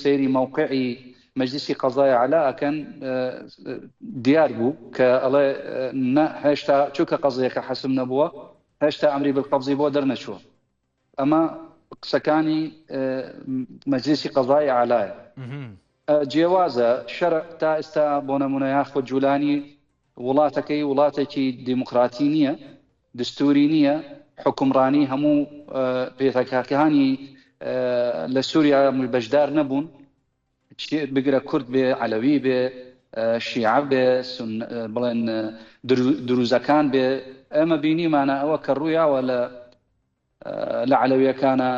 سەیری مەوقعی مەجلیسی قەزای عەلا ئەکەن دیار بوو کە ئەڵێ نە هێشتا چونکە قەزیەکە حەسم نەبووە هێشتا ئەمری بالقەبزی بۆ دەرنەچووە ئەمە قسەکانی مەجلیسی قەزای عەلایە جیاوازە شەرع تا ئێستا بۆ نمونە یاخود جولانی وڵاتەکەی وڵاتێکی دیموکراتی نییە دستوری نییە، حوکمڕانی هەموو پێکهاتەکانی لە سوریا بەشدار نەبوون، بگرە کورد بێ، عەلەوی بێ، شیعە بێ، بڵێن دروزەکان بێ، ئێمە بینیمانە ئەوە کە ڕوویاوە لە لە عەلەویەکانە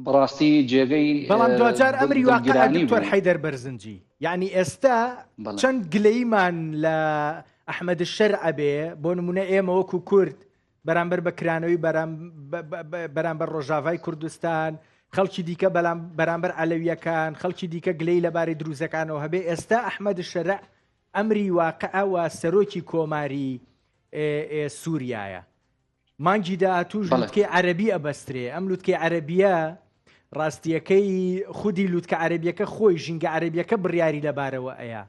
بەڕاستی جێگەی بەڵام دواجار ئەمری واقع دڵگرانی دکتۆر بوو. حەیدەر بەرزنجی یعنی ئێستا بەڵێ. چەند گلەیمان لە ئەحمەد شەرع ئەبێ بۆ نمونە ئێمە وەکو کورد بەرامبەر بە کرانەوەی بەرامبەر ڕۆژاڤای کوردستان، خەڵکی دیکە بەلام بەرامبەر عەلەویەکان، خەڵکی دیکە گلەی لەبارەی دروزەکانەوە هەبێ، ئێستا ئەحمەد شەرع ئەمری واقعە و سەرۆکی کۆماری سووریایە. مانگی داهاتووش لوتکەی عەرەبی ئەبەسترێ، ئەم لوتکەی عەرەبیە ڕاستیەکەی خودی لوتکە عەرەبیەکە خۆی ژینگە عەرەبیەکە بڕیاری لەبارەوە ئەیا.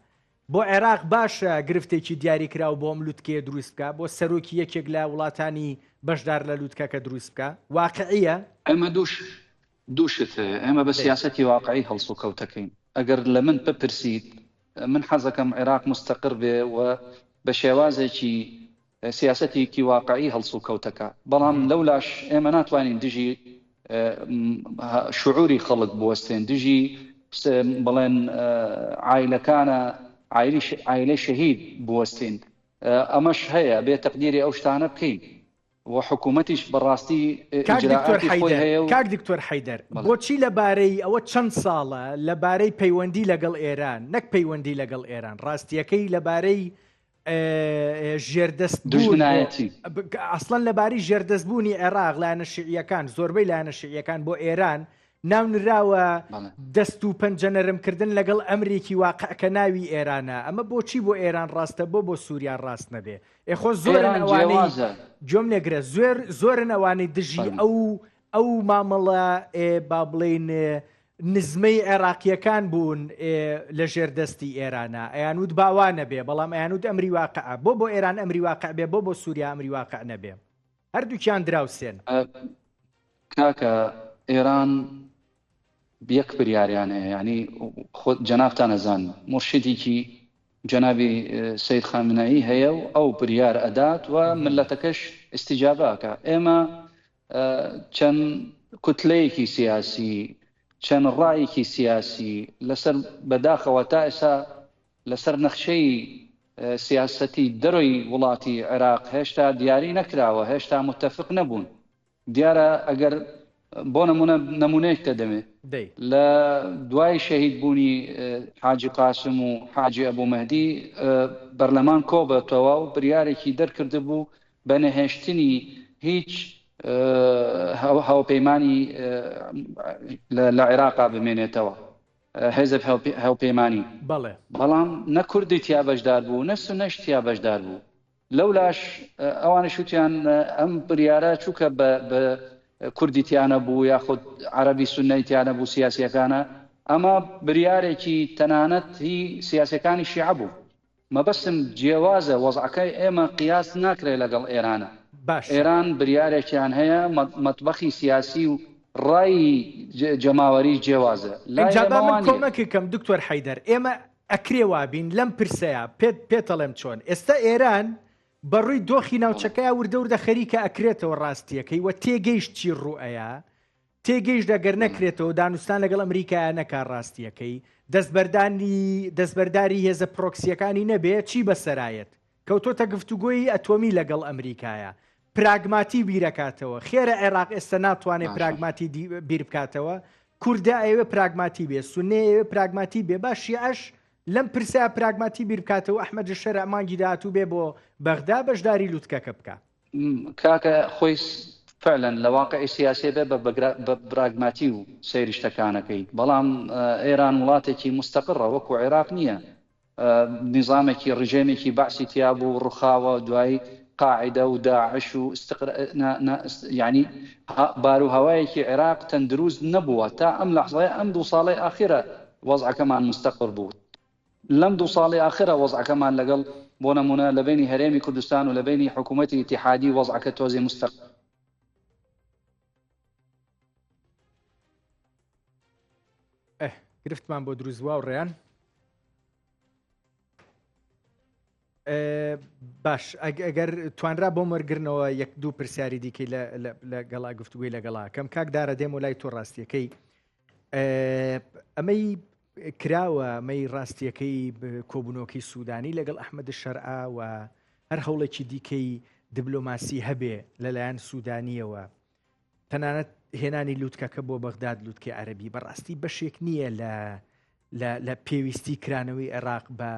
بۆ عێراق باشە گرفتێکی دیاریکراو بۆ ئەم لوتکەیە دروست بکا، بۆ سەرۆکی یەکێک لە وڵاتانی بەشدار لە لوتکەکە دروست بکا؟ واقعیە؟ ئێمە دوو شت هەیە، ئێمە بە سیاسەتی واقعی هەڵسوکەوتەکەین، ئەگەر لە من بپرسیت من حەزەکەم عێراق موستەقر بێ و بە شێوازێکی سیاسەتێکی واقعی هەڵسوکەوتەکە، بەڵام لەولاش ئێمە ناتوانین دژی شعوری خەڵک بوەستێن، دژی بڵێن عایلەکانە عایلەی شەهید بوەستین، ئەمەش هەیە بێ تەقدیری ئەو شتانە بکەین و حکوومەتیش بەڕاستی کاک دکتۆر ئیجرائاتی خۆی حەیدەر هەیە و کاک دکتۆر حەیدەر بەڵێ. بۆچی لەبارەی ئەوە چەند ساڵە لەبارەی پەیوەندی لەگەڵ ئێران نەک پەیوەندی لەگەڵ ئێران ڕاستیەکەی لەبارەی ژێردەست بوون بۆ دوژمنایەتی. ئەسڵەن لەبارەی ژێردەست بوونی عێراق لایەنە شیعیەکان زۆربەی لایەنە شیعیەکان بۆ ئێران ناونراوە بەڵێ. دەست و پەنجە نەرمکردن لەگەڵ ئەمرێکی واقع کە ناوی ئێرانە ئەمە بۆچی بۆ ئێران ڕاستە بۆ بۆ سووریا ڕاست نەبێ ئێ خۆ زۆرن ئێران ئەوانەی جیاوازە. گوێم لێگرە زۆر زۆرن ئەوانەی دژی فەرموو. ئەو ئەو مامەڵە با بڵێین نزمەی عێراقییەکان بوون لە ژێر دەستی ئێرانە ئەیانوت با وا نەبێ بەڵام ئەیانوت ئەمری واقعە بۆ بۆ ئێران ئەمری واقع بێ بۆ بۆ سووریا ئەمری واقع نەبێ هەردووکیان دراوسێن. کاکە ئێران یەک بریاریان هەیە یانی خۆت جەنابتان ئەزان مورشیدیکی جەنابی سەید خامنەیی هەیە و ئەو بریار ئەدات و ملەتەکەش ئیستیجابە ئەکا ئێمە چەند کوتلەیەکی سیاسی چەند ڕایەکی سیاسی لەسەر بەداخەوە تا ئێستا لەسەر نەخشەی سیاسەتی دەرۆی وڵاتی عێراق هێشتا دیاری نەکراوە هێشتا متفق نەبوون دیارە ئەگەر بۆ نمونە نمونەیەک دەدەمێ دەی. لە دوای شەهید بوونی حاجی قاسم و حاجی ئەبو مەهدی بەرلەمان کۆبەتەوە و بریارێکی دەرکردبوو بە نەهێشتنی هیچ هاوپەیمانی لە عێراقا بمێنێتەوە حیزب هاوپەیمانی بەڵێ. بەڵام نە کوردی تیا بەشدار بوو نە سونەش تیا بەشدار بوو لەولاش ئەوانیش وتیان ئەم بریارە چووکە بە کوردی تیا نەبوو یاخود عەرەبی سوننەی تیا نەبوو سیاسیەکانە ئەمە بریارێکی تەنانەت هی سیاسیەکانی شیعە بوو مەبەستم جیاوازە وەزعەکەی ئێمە قیاس ناکرێت لەگەڵ ئێرانە باشە. ئێران بریارێکیان هەیە مەتبەخی سیاسی و ڕای جەماوەری جیاوازە لای ئینجا با ئێمە من وا نییە. کۆمەککەم دکتۆر حەیدەر ئێمە ئەکرێ وابین لەم پرسەیا پێت پێتەڵێم چۆن ئێستا ئێران بە ڕووی دۆخی ناوچەکەیا وردە وردە خەریکە ئەکرێتەوە ڕاستیەکەی و تێگەیشت چی ڕووئەیا تێگەیشت ئەگەر نەکرێتەوە دانوستان لەگەڵ ئەمریکایا نەکا ڕاستیەکەی دەستبەردانی دەستبەرداری هێزە پرۆکسیەکانی نەبێ چی بەسەرایەت کەوتۆتە گفتوگۆی ئەتۆمی لەگەڵ ئەمریکایە پراگماتی بیرەکاتەوە خێرە عێراق ئێستا ناتوانێت پراگماتی بیر بکاتەوە کوردە ئەوێ پراگماتی بێ سونێ ئەوێ پراگماتی بێ با شیعەش لەم پرسە پراگماتی بیر بکاتەوە ئەحمەد شەرع مانگی داهاتوو بێ بۆ بەغدا بەشداری لوتکەکە بکا. کاکە خۆی فعلا لە واقعی سیاسی بێ بە براگماتی و سەیری شتەکانەکەی بەڵام ئێران وڵاتێکی مستەقڕە وەکو عێراق نییە نیزامێکی ڕژێمێکی بەعسی تیابوو ڕوخاوە دوایی قاعیدە و داعش و استقرا نا نا یانی بارو هەوایەکی عێراق تەندروست نەبووە تا ئەم لەحزەیە ئەم دوو ساڵەی ئاخیرە وەزعەکەمان مستقر بوو لەم دوو ساڵی ئاخرە وەزعەکەمان لەگەڵ بۆ نمونە لە بەینی هەرێمی کوردستان و لە بەینی حکوومەتی ئیتیحادی وەزعەکە تۆزێ مستق ئه گرفتمان بۆ دروست بووە ڕێیان باش ئەگەر توانرا بۆم وەرگرنەوە یەک دوو پرسیاری دیکەی لەگەڵا گفتوگوی لەگەڵا کەم کاک دارە دێم و لای تۆ ڕاستیەکەی ئەمەی کراوە مەی ڕاستیەکەی کۆبوونەوەکەی سوودانی لەگەڵ ئەحمەد شەرعا و هەر هەوڵێکی دیکەی دیبلۆماسی هەبێ لەلایەن سوودانیەوە تەنانەت هێنانی لوتکەکە بۆ بەغداد لوتکەی عەرەبی بەڕاستی بەشێک نییە لە لە پێویستی کرانەوەی عێراق بە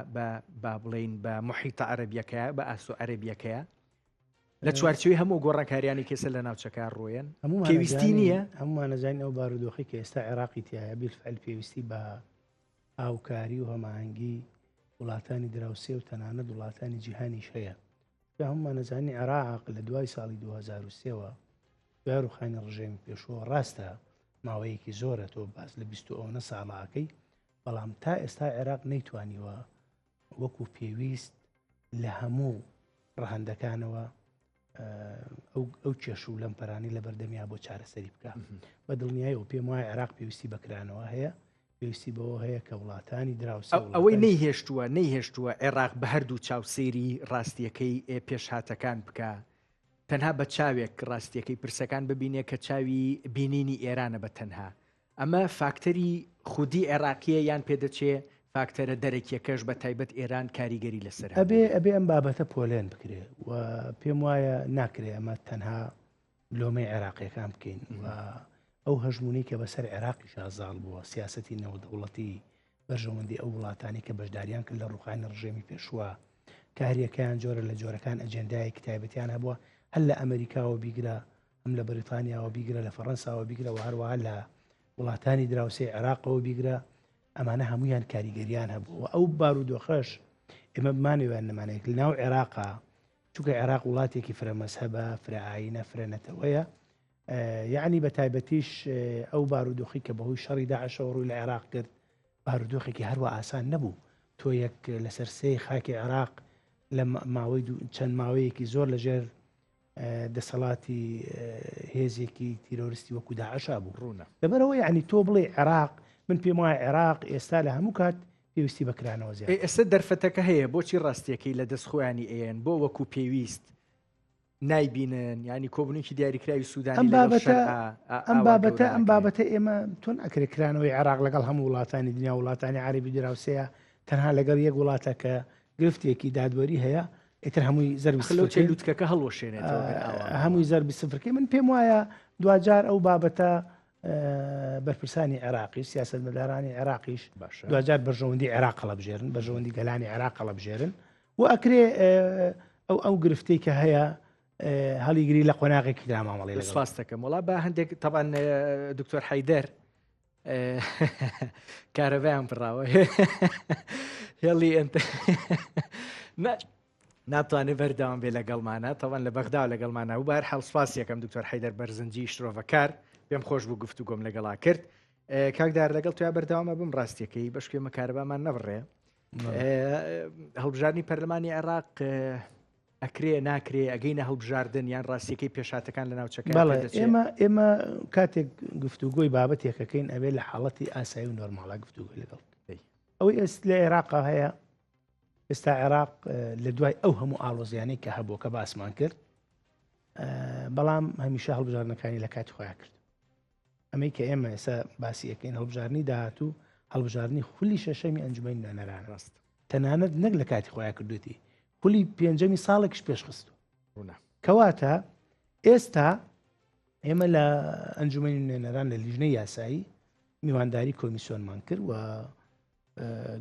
با بڵین بە محیتە عەرەبیەکەیە بە ئاسۆ عەرەبیەکەیە. لە چوارچێوەی هەموو گۆڕانکاریانی کە ئێستا لە ناوچەکە ڕوویەن پێویستی نییە؟ هەمومان ئەزانین ئەو بارودۆخی کە ئێستا عێراقی تایە بیلفعل پێویستی بە هاوکاری و هەماهەنگی وڵاتانی دراوسێ و تەنانەت وڵاتانی جیهانیش هەیە. چونکە هەمومان ئەزانین عێراق لە دوای ساڵی 2003ەوە دوای ڕوخانی ڕژێمی پێشووە ڕاستە ماوەیەکی زۆرە تۆ باس لە 20 ئەوەنە ساڵەکەی بەڵام تا ئێستا عێراق نەیتوانیوە وەکو پێویست لە هەموو ڕەهەندەکانەوە ئەو کێش و لەمپەرانی لە بەردەمیا بۆ چارەسەری بکە بە دڵنیایی و پێم وایە عێراق پێویستی بەکرانەوە هەیە پێویستی بەوە هەیە کە وڵاتانی دراوسێ ئەوەی نەیهێشتووە نەیهێشتووە عێراق بە هەردوو چاو سەیری ڕاستیەکەی پێشهاتەکان بکە تەنها بە چاوێک ڕاستیەکەی پرسەکان ببینێ کە چاوی بینینی ئێرانە بە تەنها ئەمە فاکتەری خودی عێراقیە یان پێدەچێ فاکتەرە دەرەکیەکەش بە تایبەت ئێران کاریگەری لەسەر ئەبێ ئەبێ ئەم بابەتە پۆلێن بکرێ و پێم وایە ناکرێ ئەمە تەنها لۆمەی عێراقیەکان بکەین و ئەو هەژمونی کە بەسەر عێراقیشا زاڵ بووە سیاستی نێودەوڵەتی بەرژەوەندی ئەو وڵاتانی کە بەشداریان کرد لە ڕوخانی ڕژێمی پێشووە کە هەریەکەیان جۆرە لە جۆرەکان ئەجێندایەکی تایبەتیان هەبووە هەر لە ئەمریکاوە بیگرە هەم لە بەریتانیاوە بیگرە لە فەڕەنساوە بیگرە و هەروەها لە وڵاتانی دراوسێی عێراقەوە بیگرە ئەمانە هەمویان کاریگەریان هەبوو و ئەو بارودۆخەش ئێمە بمانەوێ نەمانەیەک لە ناو عێراقا چونکە عێراق وڵاتێکی فرە مەزهەبە، فرە ئایینە، فرە نەتەوەیە، یەعنی بە تایبەتیش ئەو بارودۆخی کە بەهۆی شەڕی داعشەوە ڕووی لە عێراق کرد، بارودۆخێکی هەروا ئاسان نەبوو. تۆ یەک لەسەر سێی خاکی عێراق لە ماوەی چەند ماوەیەکی زۆر لەژێر دەسەڵاتی هێزێکی تیرۆریستی وەکو داعشا بوو. ڕوونە. لەبەرئەوە یەعنی تۆ بڵێی عێراق، من پێم وایە عێراق ئێستا لە هەموو کات پێویستی بە کرانەوە زیاترە. ئێستا دەرفەتەکە هەیە بۆچی ڕاستیەکەی لە دەست خۆیانی ئەیەن بۆ وەکو پێویست نایبینن یانی کۆبونێکی دیاریکراوی سودانی ئەم لەگەڵ بابەتە شەرعا ئەم ئاوا بابەتە گەورە ئەم ناکرێ. بابەتە ئێمە تۆ ناکرێ کرانەوەی عێراق لەگەڵ هەموو وڵاتانی دنیا وڵاتانی عەرەبی دراوسێیە تەنها لەگەڵ یەک وڵاتە کە گرفتێکی دادوەری هەیە ئیتر هەمووی زەربی ئەخ لەو سفرکەین لوتکەکە هەڵوەشێنێتەوە گەر ئاوا بووە. هەمووی زەربی سفرکەی من پێم وایە دواجار ئەو بابەتە بەرپرسانی عێراقیش سیاسەتمەدارانی عێراقیش باشە. دواجار بەرژەوەندی عێراق هەڵەبژێرن بەرژەوەندی گەلانی عێراق هەڵەبژێرن و ئەکرێ ئەو ئەو گرفتەی کە هەیە هەڵیگری لە قۆناغێکی ترا مامەڵەی لەگەڵ سپاس دەکەم وڵا بە هەندێک تەبان دکتۆر حیدەر کارەبایان بڕاوە هێڵی ناتوانێت بەردەوام بێ لەگەڵمانە تەوان لە بەغدا لەگەڵمانە و بار حاڵ سپاس یەکەم دکتۆر حیدەر بەرزنجی شرۆڤەکار پێم خۆش بوو گفتوگۆم لەگەڵا کرد کاکدار لەگەڵ تویا بەردەوامە بم ڕاستیەکەی بەشکێمە کارەبامان نەبڕێ هەڵبژاردننی پەرلەمانی عێراق ئەکرێ ناکرێ ئەگەینە هەڵبژاردن یان ڕاستیەکەی پێشاتەکان لە ناوچەکە ئێمە ئێمە کاتێک گفتوگۆی بابەتێکەکەین ئەبێ لە حاڵەتی ئاسایی و نۆرماڵە گفتوگۆی لەگەڵ ئەوەی ئێست لە عێراقا هەیە ئێستا عێراق لە دوای ئەو هەموو ئاڵۆزیانەی کە هەبوو کە باسمان کرد بەڵام هەمیشە هەڵبژاردنەکانی لە کاتی خۆیان کرد ئەمەی کە ئێمە ئێستا باسی ئەەکەین هەڵبژاردننی داهاتوو هەڵبژاردننی خولی شەشەمی ئەنجومەنی نوێنەران ڕاست تەنانەت نەک لە کاتی خۆیان کردوێتی خولی پێنجەمی ساڵێکش پێشخستو کەواتە ئێستا ئێمە لە ئەنجومەنی نوێنەران لە لیژنەی یاسایی میوانداری کۆمیسیۆنمان کرد و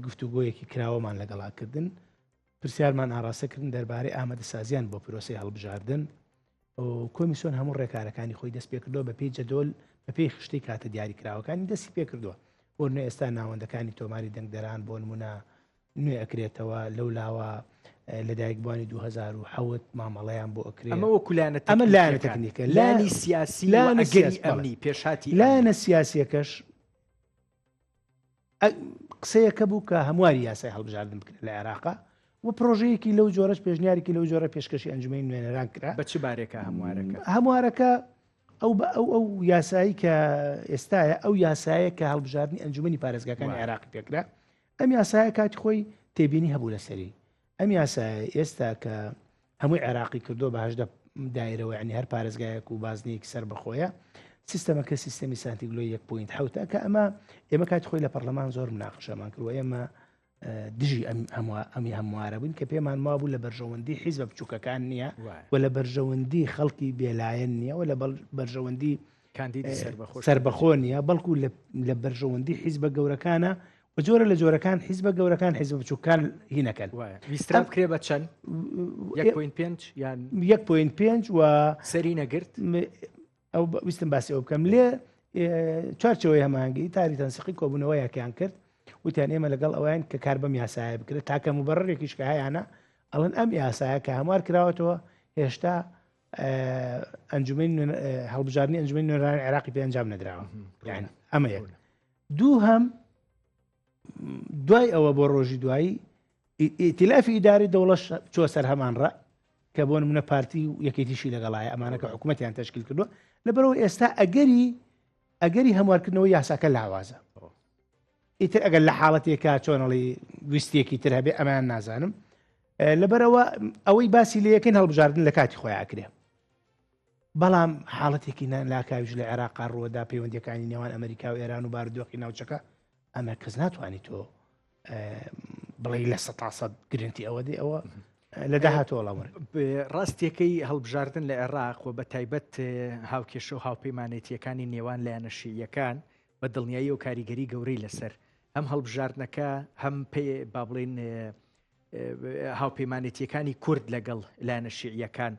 گفتوگۆیەکی کراوەمان لەگەڵا کردن پرسیارمان ئاراستە کردن دەربارەی ئامادەسازیان بۆ پرۆسەی هەڵبژاردن کۆمیسیۆن هەموو ڕێکارەکانی خۆی دەست پێکردووە بە پێی جەدۆل بە پێی خشتەی کاتە دیاریکراوەکانی دەستی پێکردووە بۆ نوێ ئێستا ناوەندەکانی تۆماری دەنگدەران بۆ نمونە نوێ ئەکرێتەوە لەو لاوە لەدایکبووانی 2007 مامەڵەیان بۆ ئەکرێ ئەمە وەکو لایەنە ئەمە لایەنە تەکنیکە لایەنی سیاسی لایەنە ئەگەری ئەمنی پێشهاتی لایەنە سیاسیەکەش قسەیەکە بوو کە هەمواری یاسای هەڵبژاردن بکرێت لە عێراقا و پرۆژەیەکی لەو جۆرەش پێشنیارێکی لەو جۆرە پێشکەشی ئەنجومەنی نوێنەران کرا بە چ بارێکە هەموارەکە هەموارەکە ئەو بە ئەو ئەو یاسایی کە ئێستاە ئەو یاسایە کە هەڵبژاردننی ئەنجومەنی پارێزگاکانی عێراقی پێکرا ئەم یاسایە کاتی خۆی تێبینی هەبوو لەسەری ئەم یاسایە ئێستا کە هەمووی عێراقی کردووە بە 18 دایرەوە یعنی هەر پارێزگایەک و بازنەیەکی سەر بەخۆیە سیستەمەکە سیستەمی سانتیگلۆی 1.7 کە ئەمە ئێمە کاتی خۆی لە پەرلەمان زۆر مناقشەمان کردوە ئێمە دژی ئەمی هەموارە بووین کە پێمان وابوو لە بەرژەوەندی حیزبە بچووکەکان نییە و لە بەرژەوەندی خەڵکی بێلایەن نییە و لە بەرژەوەندی کاندیدی سەربەخۆ نییە بەڵکو لە بەرژەوەندی حیزبە گەورەکانە. بە جۆرە لە جۆرەکان حیزبە گەورەکان حیزبە بچووکان هینەکەن. وایە. ویسترا بکرێ بە چەند؟ 1.5 یان 1.5 و سەری نەگرت؟ ئەو ویستم باسی ئەو بکەم لێ چوارچەوەی هەمانگی تاری تەنسیقی کۆبوونەوەیەکیان کرد وتیان ئێمە لەگەڵ ئەوەیان کە کار بەم یاسایە بکرێت تاکە مبەڕێکیش کە هەیانە ئەڵێن ئەم یاسایە کە هەموار کراوەتەوە هێشتا ئەنجومەی هەڵبژاردنی ئەنجومەی نوێنەرانی عێراقی پێ ئەنجام نەدراوە یعنی ئەمە یەک دووهەم دوای ئەوە بۆ ڕۆژی دوایی ئیتلافی ئیداری دەوڵەش چوە سەر هەمان ڕە کە بۆ نمونە پارتی و یەکێتیشی لەگەڵایە ئەمانە کە حکوومەتیان تەشکیل کردووە لەبەرەوە ئێستا ئەگەری ئەگەری هەموارکردنەوە یاساکە لاوازە ئیتر ئەگەر لە حاڵەتێکا چۆنەڵی ویستێکی تر هەبێ ئەمان نازانم لەبەرەوە ئەوەی باسی لە یەکەین هەڵبژاردن لە کاتی خۆی ئاکرێ بەڵام حاڵەتێکی لاکاویش لە عێراقا ڕووەدا پەیوەندیەکانی نێوان ئەمریکا و ئێران و بارودۆخی ناوچەکە ئەمە کەس ناتوانێت تۆ بڵێ لە سە گرنتی ئەوە دێ ئەوە لە داهاتوە وەڵام ڕاستیەکەی هەڵبژاردن لە عێراق و بە تایبەت هاوکێشە و هاوپەیمانێتیەکانی نێوان لایەنە شیعیەکان بە دڵنیایی و کاریگەری گەورەی لەسەر هەم هەڵبژاردنەکە هەم پێ با بڵێن هاوپەیمانێتیەکانی کورد لەگەڵ لایەنە شیعیەکان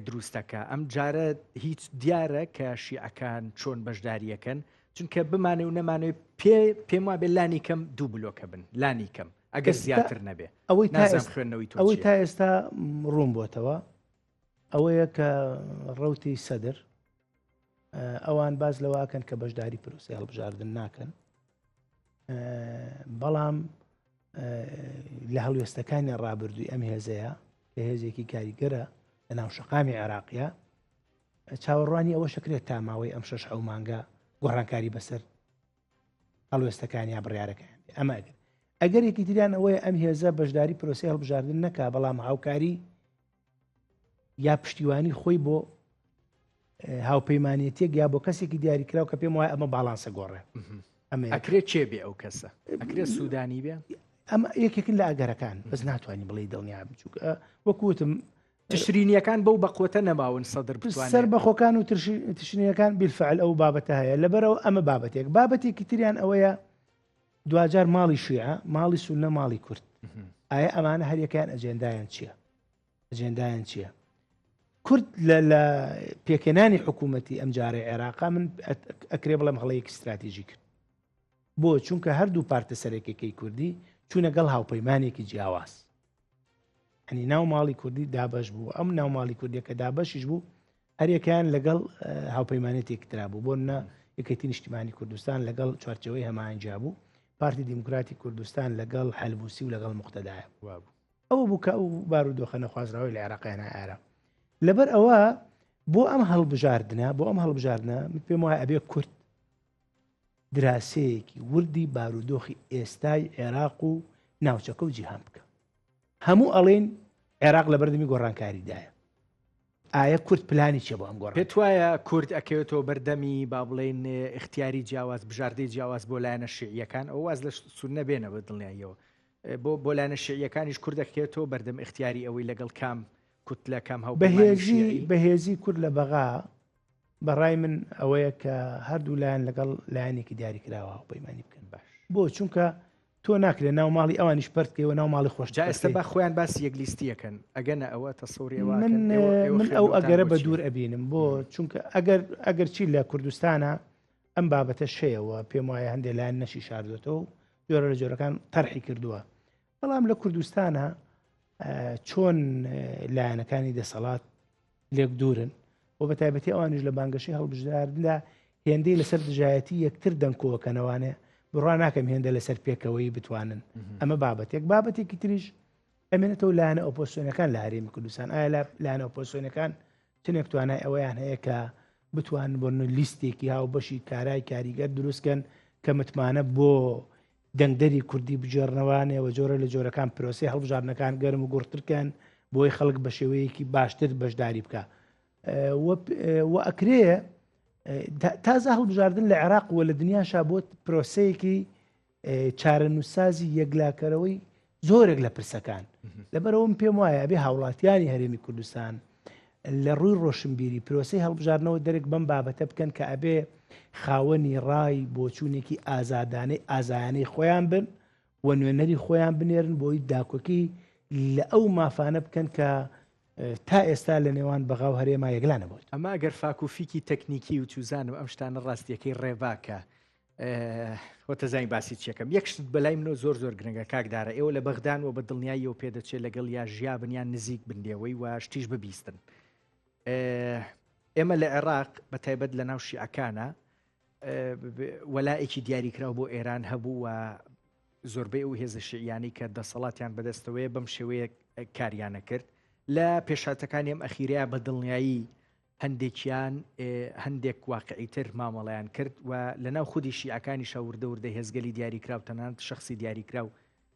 دروستەکە ئەم جارە هیچ دیارە کە شیعەکان چۆن بەشداریەکەن چونکە بمانێ و نەمانێ پێ پێم وابێ لانی کەم دوو بلۆکە بن لانی کەم ئەگەر زیاتر نەبێ ئەوەی تا خوێندنەوەی ئەوەی تا ئێستا ڕوون بۆتەوە ئەوەیە کە ڕوتی سەدر ئەوان باز لەواکەن کە بەشداری پرۆسی هەڵبژاردن ناکەن بەڵام لە هەڵوێستەکانی ڕابردووی ئەم هێزەیە کە هێزێکی کاریگەرە لە ناو شەقامی عێراقیە چاوەڕوانی ئەوە شکرێت تا ماوەی ئەم شەش ئەو مانگە گۆڕانکاری بەسەر هەڵوێستەکان یا بڕیارەکان ئەمە ئەگەر ئەگەرێکی تریان ئەوەیە ئەم هێزە بەشداری پرۆسی هەڵبژاردن نەکا بەڵام هاوکاری یا پشتیوانی خۆی بۆ هاوپەیمانێتیەک یا بۆ کەسێکی دیاریکراو کە پێم وایە ئەمە باڵانسە گۆڕێ ئەمە ئەکرێت چێ بێ ئەو کەسە ئەکرێت سوودانی بێ ئەمە یەکێکن لە ئەگەرەکان بەس ناتوانانی بڵێ دڵنیا بچووکە وەکوتم تشرینیەکان بەو بەقوتە نەماون سەدر سەر بەخۆکان و تشرینەکان بیرفعل ئەو بابەتە هەیە لەبەرەوە ئەمە بابەتێک بابەتێکی تریان ئەوەیە دواجار ماڵی شیعە ماڵی سونە ماڵی کورد ئایا ئەمانە هەریەکەیان ئەجێندایان چییە ئەجێندایان چییە کورد لە پێکهێنانی حکوومەتی ئەم جارەی عێراقا من ئەکرێ بڵێم هەڵەیەکی استراتیژی کرد بۆ چونکە هەردوو پارتە سەرەکیەکەی کوردی چوونە گەڵ هاوپەیمانێکی جیاواز ئەنی ناو ماڵی کوردی دابەش بوو ئەم ناو ماڵی کوردیەکە دابەشیش بوو هەریەکەیان لەگەڵ هاوپەیمانێتێک ترا بوو بۆ نە یەکێتی نیشتیمانی کوردستان لەگەڵ چوارچەوەی هەماهەنگیا بوو پارتی دیموکراتی کوردستان لەگەڵ حەلبوسی و لەگەڵ مقتەدایە وابوو ئەوە بوو کە ئەو بارودۆخە نەخوازراوەی لە عێراق هێنا ئارا لەبەر ئەوە بۆ ئەم هەڵبژاردنە بۆ ئەم هەڵبژاردنە من پێم وایە ئەبێ کورد دراسەیەکی وردی بارودۆخی ئێستای عێراق و ناوچەکە و جیهان بکە هەموو ئەڵێن عێراق لە بەردەمی گۆڕانکاریدایە ئایا کورد پلانی چیە بۆ ئەم گۆڕان؟ پێت وایە کورد ئەکەوێتەوە بەردەمی با بڵێین ئیختیاری جیاواز بژاردەی جیاواز بۆ لایەنە شیعیەکان ئەوە واز لە سوننە بێنە بە دڵنیاییەوە بۆ بۆ لایەنە شیعیەکانیش کورد ئەکەوێتەوە بەردەم ئیختیاری ئەوەی لەگەڵ کام کوتلە کام هاوپەیمانی بەهێزی شیعی بەهێزی کورد لە بەغا بەڕای من ئەوەیە کە هەردوو لایەن لەگەڵ لایەنێکی دیاریکراوە هاوپەیمانی بکەن باش بۆ چونکە تۆ ناکرێت ناو ماڵی ئەوانیش پەرت کەی و ناو ماڵی خۆشت جا پەرت ئێستا کەی. با خۆیان باسی یەک لیستیەکەن ئەگەنە ئەوە تەسەوری ئەوە من ئەکەن ئێوە ئێوە من ئەو خوێندنەوەتان ئەگەرە بۆ بە چییە؟ دوور ئەبینم بۆ چونکە ئەگەر ئەگەر چی لە کوردستانە ئەم بابەتە شەیە و پێم وایە هەندێک لایەن نەشی شاردۆتەوە و جۆرە لە جۆرەکان تەرحی کردووە بەڵام لە کوردستانە چۆن لایەنەکانی دەسەڵات لێک دوورن و بە تایبەتی ئەوانیش لە بانگەشەی هەڵبژاردندا هێندەی لەسەر دژایەتی یەکتر دەنگکۆکەنەوانێ بڕوا ناکەم هێندە لەسەر پێکەوەی بتوانن ئەمە بابەتێک بابەتێکی تریش ئەمێنێتەوە لایەنە ئۆپۆسیۆنەکان لە هەرێمی کوردستان ئایا لایەنە ئۆپۆسیۆنەکان چنێک توانای ئەوەیان هەیە کە بتوانن بۆ لیستێکی هاوبەشی کارای کاریگەر دروستکەن کە متمانە بۆ دەنگدەری کوردی بگێڕنەوانێ و جۆرە لە جۆرەکان پرۆسەی هەڵبژاردنەکان گەرم و گوڕتر کەن بۆی خەڵک بە شێوەیەکی باشتر بەشداری بکە و ئەکرێ تازە هەڵبژاردن لە عێراق و لە دنیاشا بۆ پرۆسەیەکی چارەنووسسازی یەکلاکەرەوەی زۆرێک لە پرسەکان لەبەرەوەم پێم وایە ئەبێ هاوڵاتیانی هەرێمی کوردستان لە ڕووی ڕۆشنبیری پرۆسەی هەڵبژاردنەوە دەرک بەم بابەتە بکەن کە ئەبێ خاوەنی ڕای بۆچوونێکی ئازادانەی ئازایانەی خۆیان بن. و نوێنەری خۆیان بنێرن بۆی داکۆکی لە ئەو مافانە بکەن کە تا ئێستا لە نێوان بەغا و هەرێما یەکلا نەبوویت. ئەمە ئەگەر فاک و فیکی تەکنیکی و چوزانم ئەم شتانە ڕاستیەکەی ڕێباکە خۆت ئەزانی باسی چیەکەم یەک شت بەلای منەوە زۆر زۆر گرنگە کاک دارا ئێوە لە بەغدان و بە دڵنیاییەوە پێدەچێت لەگەڵ یا ژیابن یان نزیک بن لێوەی و شتیش ببیستن ئێمە لە عێراق بە تایبەت لە ناو شیعەکانە وەلایەکی دیاریکراو بۆ ئێران هەبوو و زۆربەی ئەو هێزە شیعیانەی کە دەسەڵاتیان بەدەستەوەیە بەم شێوەیە کاریانە کرد لە پێشاتەکانی ئەم ئەخیرەیە بە دڵنیایی هەندێکیان هەندێک واقعیتر مامەڵەیان کرد و لەناو خودی شیعەکانیشا وردە وردە هێزگەلی دیاریکراو تەنانەت شەخسی دیاریکراو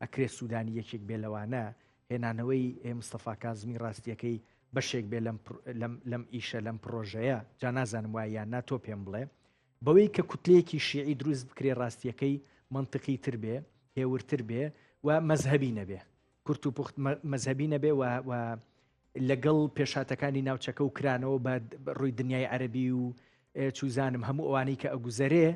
ئەکرێ سوودانی یەکێک بێ لەوانە هێنانەوەی مستەفا کازمی ڕاستیەکەی بەشێک بێ لەم لەم ئیشە لەم پرۆژەیە جا نازانم وایە یان نا تۆ پێم بڵێ بەوەی کە کوتلەیەکی شیعی دروست بکرێ ڕاستیەکەی مەنتقی تر بێ هێورتر بێ و مەزهەبی نەبێ کورت و پوخت مەزهەبی نەبێ و و لەگەڵ پێشهاتەکانی ناوچەکە و کرانەوە بە ڕووی دنیای عەرەبی و چوزانم هەموو ئەوانەی کە ئەگوزەرێ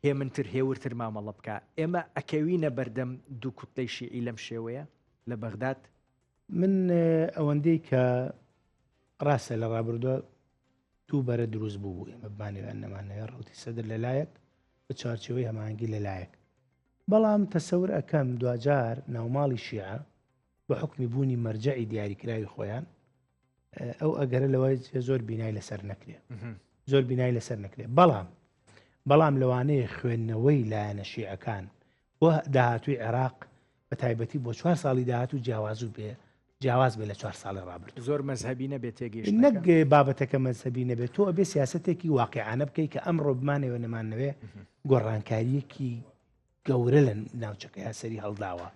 هێمنتر هێورتر مامەڵە بکە ئێمە ئەکەوینە بەردەم دوو کوتلەی شیعی لەم شێوەیە لە بەغداد؟ من ئەوەندەی کە ڕاستە لە ڕابردووە دوو بەرە دروست بوو بوو ئێمە بمانەوێ نەمانەوێ ڕوتی سەدر لەلایەک بە چوارچێوەی هەماهەنگی لەلایەک بەڵام تەسەور ئەکەم دواجار ناوماڵی شیعە بە حوکمی بوونی مەرجەعی دیاریکراوی خۆیان ئەو ئەگەرە لەوەی زۆر بینای لەسەر نەکرێ زۆر بینای لەسەر نەکرێ بەڵام بەڵام لەوانەیە خوێندنەوەی لایەنە شیعەکان بۆ داهاتوی عێراق بە تایبەتی بۆ چوار ساڵی داهاتوو جیاواز و بێ جیاواز بێ لە چوار ساڵی ڕابرد زۆر مەزهەبی نەبێت تێگەیشتنەکە نەک بابەتەکە مەزهەبی نەبێت تۆ ئەبێ سیاسەتێکی واقیعانە بکەیت کە ئەمڕۆ بمانەوێ نەمانەوێ گۆڕانکارییەکی گەورە لە ناوچەکەیا سەری هەڵداوە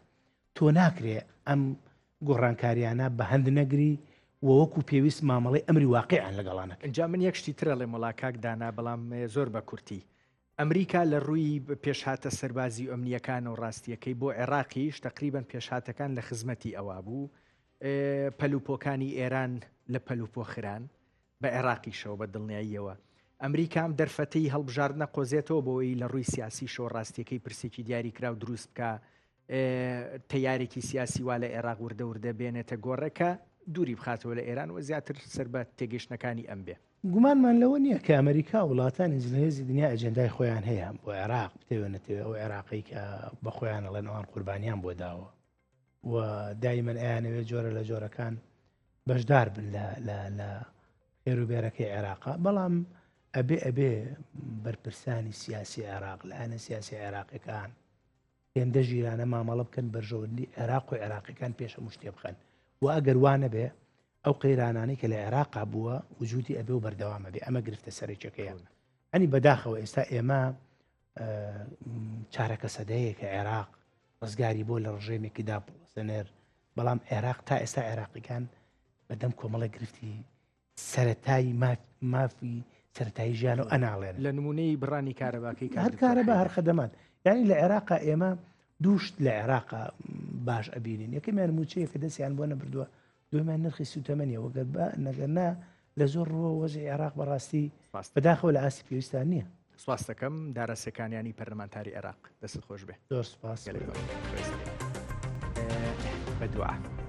تۆ ناکرێ ئەم گۆڕانکاریانە بە هەند نەگری و وەکو پێویست مامەڵەی ئەمری واقیعیان لەگەڵا نەکەی. ئینجا من یەک شتی تر ئەڵێم وەڵا کاک دانا بەڵام زۆر بە کورتی ئەمریکا لە ڕووی پێشهاتە سەربازی و ئەمنییەکانەوە ڕاستییەکەی بۆ عێراقیش تەقریبەن پێشهاتەکان لە خزمەتی ئەوا بوو پەلوپۆکانی ئێران لە پەلوپۆ خران بە عێراقیشەوە بە دڵنیاییەوە ئەمریکا ئەم دەرفەتەی هەڵبژاردنە قۆزێتەوە بۆی لە ڕووی سیاسیشەوە ڕاستیەکەی پرسێکی دیاریکراو دروست بکە تەیارێکی سیاسی وا لە عێراق وردە وردە بێنێتە گۆڕێ کە دووری بخاتەوە لە ئێران و زیاتر سەر بە تێگەشتنەکانی ئەم بێ. گومانمان لەوە نییە کە ئەمریکا و وڵاتانی زلهێزی دنیا ئەجێندای خۆیان هەیە بۆ عێراق، بتەوێ نەتەوێ ئەو عێراقەی کە بە خۆیان ئەڵێن ئەوان قوربانیان بۆ داوە و دایمەن ئەیانەوێ جۆرە لە جۆرەکان بەشدار بن لە لە لە خێروبێرەکەی عێراقا، بەڵام ئەبێ ئەبێ بەرپرسانی سیاسی عێراق، لایەنە سیاسی عێراقیەکان هێندە ژیرانە مامەڵە بکەن بەرژەوەندی عێراق و عێراقیەکان پێش هەموو شتێ بخەن و ئەگەر وا نەبێ ئەو قەیرانانەی کە لە عێراقا بووە وجودی ئەبێ و بەردەوام ئەبێ ئەمە گرفتە سەرەکیەکەیە ئەنی بەداخەوە ئێستا ئێمە چارەکە سەدەیە کە عێراق ڕزگاری بۆ لە ڕژێمێکی داپڵۆسێنەر بەڵام عێراق تا ئێستا عێراقیەکان بەدەم کۆمەڵە گرفتی سەرەتایی مافی سەرەتایی ژیان و ئەناڵێن لە نمونەی بڕانی کارەباکەی هەر کارەبا هەر خەدەمات یعنی لە عێراقا ئێمە دووشت لە عێراقا باش ئەبینین یەکەمیان موچەیە کە دەستیان بۆ نەبردووە دومیان نرخی سوتەمەنیە وەگەر بە نەگەر نا لە زۆر ڕووە وەزی عێراق بەڕاستی بەداخەوە لە ئاستی پێویستان نییە. سپاس دەکەم دارا سێکانیانی پەرلەمانتاری عێراق دەستت خۆش بێ زۆر سپاس بە دوعا.